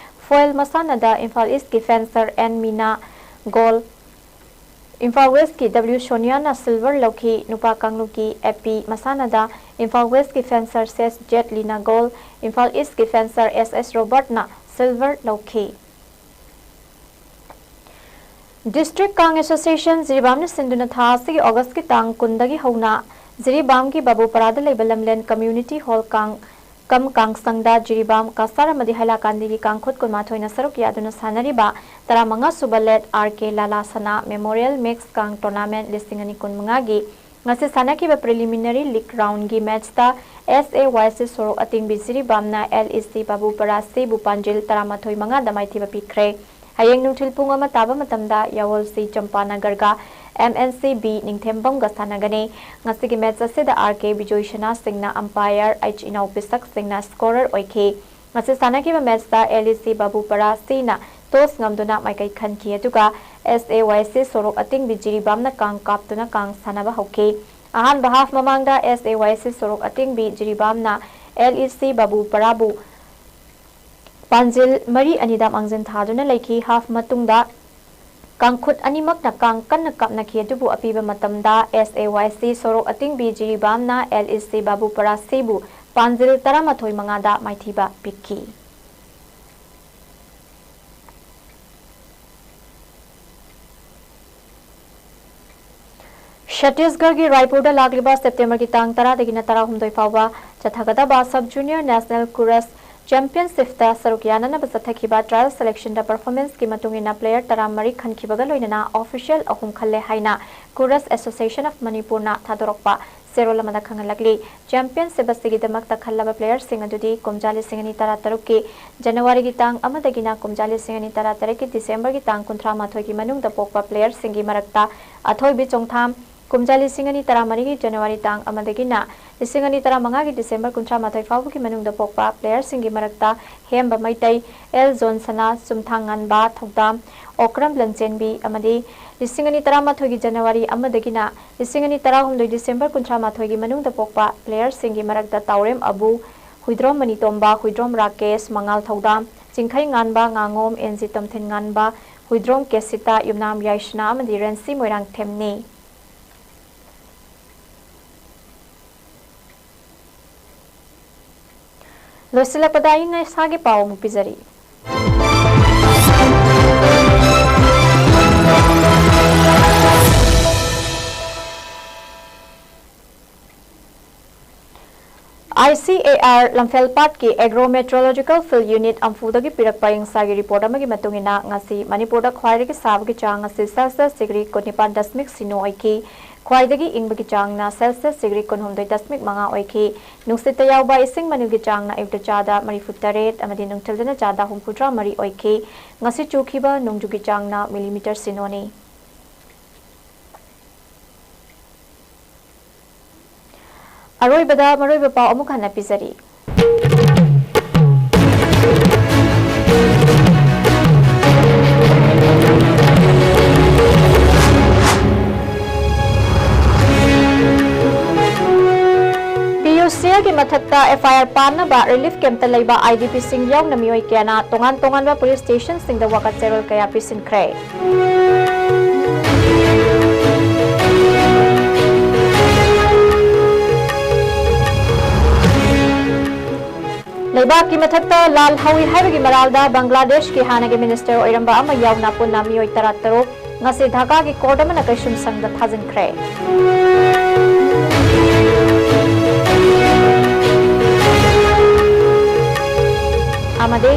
foil ꯃꯁꯥꯟꯅꯗ ꯏꯝꯐꯥꯜ East ꯀꯤ fencer N ꯃꯤꯅꯥ gold, ꯏꯝꯐꯥꯜ West ꯀꯤ W ꯁꯣꯅꯤꯌꯥꯅ silver ꯂꯧꯈꯤ꯫ ꯅꯨꯄꯥ ꯀꯥꯡꯂꯨꯞꯀꯤ ꯑꯦꯄꯤ ꯃꯁꯥꯟꯅꯗ ꯏꯝꯐꯥꯜ West ꯀꯤ fencer S J ꯂꯤꯅ gold, ꯏꯝꯐꯥꯜ East ꯀꯤ fencer S S ꯔꯣꯕꯔꯠꯅ silver ꯂꯧꯈꯤ꯫ District Kang Association ꯖꯤꯔꯤꯕꯥꯝꯅ ꯁꯤꯟꯗꯨꯅ ꯊꯥ ꯑꯁꯤꯒꯤ August ꯀꯤ ꯇꯥꯡ ꯀꯨꯟꯗꯒꯤ ꯍꯧꯅ ꯖꯤꯔꯤꯕꯥꯝꯒꯤ ꯕꯥꯕꯨꯄꯔꯥꯗ ꯂꯩꯕ ꯂꯝꯂꯦꯟ community hall ꯀꯥꯡ ꯀꯝ ꯀꯥꯡꯁꯪꯗ ꯖꯤꯔꯤꯕꯥꯝ, ꯀꯁꯥꯔ ꯑꯃꯗꯤ ꯍꯥꯏꯂꯥꯀꯥꯟꯗꯤꯒꯤ ꯀꯥꯡꯈꯨꯠ ꯀꯨꯟꯃꯥꯊꯣꯏꯅ ꯁꯔꯨꯛ ꯌꯥꯗꯨꯅ ꯁꯥꯟꯅꯔꯤꯕ ꯇꯔꯥꯃꯉꯥ ꯁꯨꯕ Late R K ꯂꯥꯂꯥ ꯁꯅꯥ Memorial Mix ꯀꯥꯡ Tournament ꯂꯤꯁꯤꯡ ꯑꯅꯤ ꯀꯨꯟꯃꯉꯥꯒꯤ ꯉꯁꯤ ꯁꯥꯟꯅꯈꯤꯕ preliminary league round ꯒꯤ match ꯇ S A Y C ꯁꯣꯔꯣꯛ ꯑꯇꯤꯡꯕꯤ ꯖꯤꯔꯤꯕꯥꯝꯅ L E C ꯕꯥꯕꯨꯄꯔꯥ C ꯕꯨ ꯄꯥꯟꯖꯤꯜ ꯇꯔꯥꯃꯥꯊꯣꯏ ꯃꯉꯥꯗ ꯃꯥꯏꯊꯤꯕ ꯄꯤꯈ꯭ꯔꯦ꯫ ꯍꯌꯦꯡ ꯅꯨꯡꯊꯤꯜ ꯄꯨꯡ ꯑꯃ ꯇꯥꯕ ꯃꯇꯝꯗ ꯌꯥꯋꯜꯁꯤ ꯆꯝꯄꯥꯅꯒꯔꯒ M N C B ꯅꯤꯡꯊꯦꯝꯕꯝꯒ ꯁꯥꯟꯅꯒꯅꯤ꯫ ꯉꯁꯤꯒꯤ match ꯑꯁꯤꯗ R K ꯕꯤꯖꯣꯏ ꯁꯅꯥ ꯁꯤꯡꯅ umpire, H ꯏꯅꯥꯎ ꯄꯤꯁꯛ ꯁꯤꯡꯅ scorer ꯑꯣꯏꯈꯤ꯫ ꯉꯁꯤ ꯁꯥꯟꯅꯈꯤꯕ match ꯇ L E C ꯕꯥꯕꯨꯄꯔꯥ C ꯅ toss ꯉꯝꯗꯨꯅ ꯃꯥꯏꯀꯩ ꯈꯟꯈꯤ, ꯑꯗꯨꯒ S A Y C ꯁꯣꯔꯣꯛ ꯑꯇꯤꯡꯕꯤ ꯖꯤꯔꯤꯕꯥꯝꯅ ꯀꯥꯡ ꯀꯥꯞꯇꯨꯅ ꯀꯥꯡ ꯁꯥꯟꯅꯕ ꯍꯧꯈꯤ꯫ ꯑꯍꯥꯟꯕ half ꯃꯃꯥꯡꯗ S A Y C ꯁꯣꯔꯣꯛ ꯑꯇꯤꯡꯕꯤ ꯖꯤꯔꯤꯕꯥꯝꯅ L E C ꯕꯥꯕꯨꯄꯔꯥꯕꯨ ꯄꯥꯟꯖꯤꯜ ꯃꯔꯤ ꯑꯅꯤꯗ ꯃꯥꯡꯖꯤꯟ ꯊꯥꯗꯨꯅ ꯂꯩꯈꯤ꯫ Half ꯃꯇꯨꯡꯗ ꯀꯥꯡꯈꯨꯠ ꯑꯅꯤꯃꯛꯅ ꯀꯥꯡ ꯀꯟꯅ ꯀꯥꯞꯅꯈꯤ, ꯑꯗꯨꯕꯨ ꯑꯄꯤꯕ ꯃꯇꯝꯗ S A Y C ꯁꯣꯔꯣꯛ ꯑꯇꯤꯡꯕꯤ ꯖꯤꯔꯤꯕꯥꯝꯅ L E C ꯕꯥꯕꯨꯄꯔꯥ C ꯕꯨ ꯄꯥꯟꯖꯤꯜ ꯇꯔꯥꯃꯥꯊꯣꯏ ꯃꯉꯥꯗ ꯃꯥꯏꯊꯤꯕ ꯄꯤꯈꯤ꯫ ꯁꯠꯇꯤꯁꯒꯔꯒꯤ ꯔꯥꯏꯄꯨꯔꯗ ꯂꯥꯛꯂꯤꯕ September ꯒꯤ ꯇꯥꯡ ꯇꯔꯥꯗꯒꯤꯅ ꯇꯔꯥꯍꯨꯝꯗꯣꯏ ꯐꯥꯎꯕ ꯆꯠꯊꯒꯗꯕ Sub Junior National Kurus Championship ꯇ ꯁꯔꯨꯛ ꯌꯥꯅꯅꯕ ꯆꯠꯊꯈꯤꯕ trial selection ꯗ performance ꯀꯤ ꯃꯇꯨꯡ ꯏꯟꯅ player ꯇꯔꯥꯃꯔꯤ ꯈꯟꯈꯤꯕꯒ ꯂꯣꯏꯅꯅ official ꯑꯍꯨꯝ ꯈꯜꯂꯦ ꯍꯥꯏꯅ Kurus Association of Manipur ꯅ ꯊꯥꯗꯣꯔꯛꯄ ꯆꯦꯔꯣꯜ ꯑꯃꯗ ꯈꯪꯍꯜꯂꯛꯂꯤ꯫ ꯆꯦꯝꯄꯤꯌꯟꯁꯤꯞ ꯑꯁꯤꯒꯤꯗꯃꯛꯇ ꯈꯜꯂꯕ ꯄ꯭ꯂꯦꯌꯔꯁꯤꯡ ꯑꯗꯨꯗꯤ ꯀꯨꯝꯖꯥ ꯂꯤꯁꯤꯡ ꯑꯅꯤ ꯇꯔꯥ ꯇꯔꯨꯛꯀꯤ ꯖꯅꯋꯥꯔꯤꯒꯤ ꯇꯥꯡ ꯑꯃꯗꯒꯤꯅ ꯀꯨꯝꯖꯥ ꯂꯤꯁꯤꯡ ꯑꯅꯤ ꯇꯔꯥ ꯇꯔꯦꯠꯀꯤ ꯗꯤꯁꯦꯝꯕꯔꯒꯤ ꯇꯥꯡ ꯀꯨꯟꯊ꯭ꯔꯥ ꯃꯥꯊꯣꯏꯒꯤ ꯃꯅꯨꯡꯗ ꯄꯣꯛꯄ ꯄ꯭ꯂꯦꯌꯔꯁꯤꯡꯒꯤ ꯃꯔꯛꯇ ꯑꯊꯣꯏꯕꯤ ꯆꯣꯡꯊꯥꯝ, ꯀꯨꯝꯖꯥ ꯂꯤꯁꯤꯡ ꯑꯅꯤ ꯇꯔꯥ ꯃꯔꯤꯒꯤ ꯖꯅꯋꯥꯔꯤ ꯇꯥꯡ ꯑꯃꯗꯒꯤꯅ ꯂꯤꯁꯤꯡ ꯑꯅꯤ ꯇꯔꯥ ꯃꯉꯥꯒꯤ ꯗꯤꯁꯦꯝꯕꯔ ꯀꯨꯟꯊ꯭ꯔꯥ ꯃꯥꯊꯣꯏ ꯐꯥꯎꯕꯒꯤ ꯃꯅꯨꯡꯗ ꯄꯣꯛꯄ ꯄ꯭ꯂꯦꯌꯔꯁꯤꯡꯒꯤ ꯃꯔꯛꯇ ꯍꯦꯝꯕ ꯃꯩꯇꯩ, ꯑꯦꯜ ꯖꯣꯟꯁꯅꯥ, ꯆꯨꯝꯊꯥꯡ ꯉꯥꯟꯕ, ꯊꯧꯗꯥꯝ, ꯑꯣꯀ꯭ꯔꯝ ꯂꯟꯆꯦꯟꯕꯤ ꯑꯃꯗꯤ ꯂꯤꯁꯤꯡ ꯑꯅꯤ ꯇꯔꯥꯃꯥꯊꯣꯏꯒꯤ ꯖꯅꯋꯥꯔꯤ ꯑꯃꯗꯒꯤꯅ ꯂꯤꯁꯤꯡ ꯑꯅꯤ ꯇꯔꯥꯍꯨꯝꯗꯣꯏ ꯗꯤꯁꯦꯝꯕꯔ ꯀꯨꯟꯊ꯭ꯔꯥ ꯃꯥꯊꯣꯏꯒꯤ ꯃꯅꯨꯡꯗ ꯄꯣꯛꯄ ꯄ꯭ꯂꯦꯌꯔꯁꯤꯡꯒꯤ ꯃꯔꯛꯇ ꯇꯥꯎꯔꯦꯝ ꯑꯕꯨ, ꯍꯨꯏꯗ꯭ꯔꯣꯝ ꯃꯅꯤꯇꯣꯝꯕ, ꯍꯨꯏꯗ꯭ꯔꯣꯝ ꯔꯥꯀꯦꯁ, ꯃꯉꯥꯜ ꯊꯧꯗꯥꯝ, ꯆꯤꯡꯈꯩ ꯉꯥꯟꯕ, ꯉꯥꯉꯣꯝ, ꯑꯦꯟꯖꯤ ꯇꯣꯝꯊꯤꯟ ꯉꯥꯟꯕ, ꯍꯨꯏꯗ꯭ꯔꯣꯝ ꯀꯦꯁꯤꯇꯥ, ꯌꯨꯝꯅꯥꯝ ꯌꯥꯏꯁꯅꯥ ꯑꯃꯗꯤ ꯔꯦꯟꯁꯤ ꯃꯣꯏꯔꯥꯡꯊꯦꯝꯅꯤ꯫ ꯂꯣꯏꯁꯤꯜꯂꯛꯄꯗ ꯑꯏꯪ ꯑꯁꯥꯒꯤ ꯄꯥꯎ ꯑꯃꯨꯛ ꯄꯤꯖꯔꯤ꯫ ICAR ꯂꯝꯐꯦꯜꯄꯥꯠꯀꯤ Agro Meteorological Field Unit ꯑꯝꯐꯨꯗꯒꯤ ꯄꯤꯔꯛꯄ ꯑꯏꯪ ꯑꯁꯥꯒꯤ ꯔꯤꯄꯣꯔꯠ ꯑꯃꯒꯤ ꯃꯇꯨꯡ ꯏꯟꯅ, ꯉꯁꯤ ꯃꯅꯤꯄꯨꯔꯗ ꯈ꯭ꯋꯥꯏꯗꯒꯤ ꯁꯥꯕꯒꯤ ꯆꯥꯡ ꯑꯁꯤ ꯁꯦꯜꯁꯤꯌꯁ ꯗꯤꯒ꯭ꯔꯤ ꯀꯨꯟꯅꯤꯄꯥꯟ ꯗꯁꯃꯤꯛ ꯁꯤꯅꯣ ꯑꯣꯏꯈꯤ꯫ ꯈ꯭ꯋꯥꯏꯗꯒꯤ ꯏꯪꯕꯒꯤ ꯆꯥꯡꯅ ꯁꯦꯜꯁꯤꯌꯁ ꯗꯤꯒ꯭ꯔꯤ ꯀꯨꯟꯍꯨꯝꯗꯣꯏ ꯗꯁꯃꯤꯛ ꯃꯉꯥ ꯑꯣꯏꯈꯤ꯫ ꯅꯨꯡꯁꯤꯠꯇ ꯌꯥꯎꯕ ꯏꯁꯤꯡ ꯃꯅꯤꯜꯒꯤ ꯆꯥꯡꯅ ꯑꯌꯨꯛꯇ ꯆꯥꯗ ꯃꯔꯤꯐꯨ ꯇꯔꯦꯠ ꯑꯃꯗꯤ ꯅꯨꯡꯊꯤꯜꯗꯅ ꯆꯥꯗ ꯍꯨꯝꯐꯨꯇꯔꯥ ꯃꯔꯤ ꯑꯣꯏꯈꯤ꯫ ꯉꯁꯤ ꯆꯨꯈꯤꯕ ꯅꯣꯡꯖꯨꯒꯤ ꯆꯥꯡꯅ ꯃꯤꯂꯤꯃꯤꯇꯔ ꯁꯤꯅꯣꯅꯤ꯫ ꯑꯔꯣꯏꯕꯗ ꯃꯔꯨꯑꯣꯏꯕ ꯄꯥꯎ ꯑꯃꯨꯛ ꯍꯟꯅ ꯄꯤꯖꯔꯤ꯫ PUCLꯒꯤ ꯃꯊꯛꯇ FIR ꯄꯥꯟꯅꯕ ꯔꯤꯂꯤꯐ ꯀꯦꯝꯞꯇ ꯂꯩꯕ IDPꯁꯤꯡ ꯌꯥꯎꯅ ꯃꯤꯑꯣꯏ ꯀꯌꯥꯅ ꯇꯣꯉꯥꯟ ꯇꯣꯉꯥꯟꯕ ꯄꯨꯂꯤꯁ ꯁ꯭ꯇꯦꯁꯟꯁꯤꯡꯗ ꯋꯥꯀꯠ ꯆꯦꯔꯣꯜ ꯀꯌꯥ ꯄꯤꯁꯤꯟꯈ꯭ꯔꯦ꯫ ꯂꯩꯕꯥꯛꯀꯤ ꯃꯊꯛꯇ ꯂꯥꯜ ꯍꯧꯏ ꯍꯥꯏꯕꯒꯤ ꯃꯔꯥꯜꯗ ꯕꯪꯒ꯭ꯂꯥꯗꯦꯁꯀꯤ ꯍꯥꯟꯅꯒꯤ ꯃꯤꯅꯤꯁꯇꯔ ꯑꯣꯏꯔꯝꯕ ꯑꯃ ꯌꯥꯎꯅ ꯄꯨꯟꯅ ꯃꯤꯑꯣꯏ ꯇꯔꯥꯇꯔꯨꯛ ꯉꯁꯤ ꯙꯥꯀꯥꯒꯤ ꯀꯣꯔꯠ ꯑꯃꯅ ꯀꯩꯁꯨꯝꯁꯪꯗ ꯊꯥꯖꯤꯟꯈ꯭ꯔꯦ꯫ ꯑꯃꯗꯤ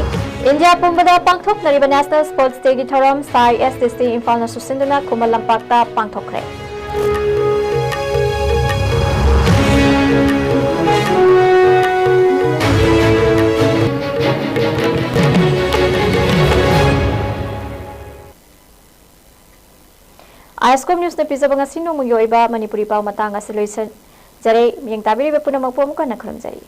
ꯏꯟꯗꯤꯌꯥ ꯄꯨꯝꯕꯗ ꯄꯥꯡꯊꯣꯛꯅꯔꯤꯕ National Sports Dayꯒꯤ ꯊꯧꯔꯝ SAI SDC ꯏꯝꯐꯥꯜꯅ ꯁꯨꯁꯤꯟꯗꯨꯅ ꯈꯨꯃꯟ ꯂꯝꯄꯥꯛꯇ ꯄꯥꯡꯊꯣꯛꯈ꯭ꯔꯦ꯫ ꯑꯦꯁꯀꯣꯝ ꯅ꯭ꯌꯨꯁꯅ ꯄꯤꯖꯕ ꯉꯁꯤ ꯅꯣꯡꯃꯒꯤ ꯑꯣꯏꯕ ꯃꯅꯤꯄꯨꯔꯤ ꯄꯥꯎ ꯃꯇꯥꯡ ꯑꯁꯤ ꯂꯣꯏꯁꯤꯟꯖꯔꯦ꯫ ꯃꯤꯠꯌꯦꯡ ꯇꯥꯕꯤꯔꯤꯕ ꯄꯨꯝꯅꯃꯛꯄꯨ ꯑꯃꯨꯛ ꯍꯟꯅ ꯈꯨꯔꯨꯝꯖꯔꯤ꯫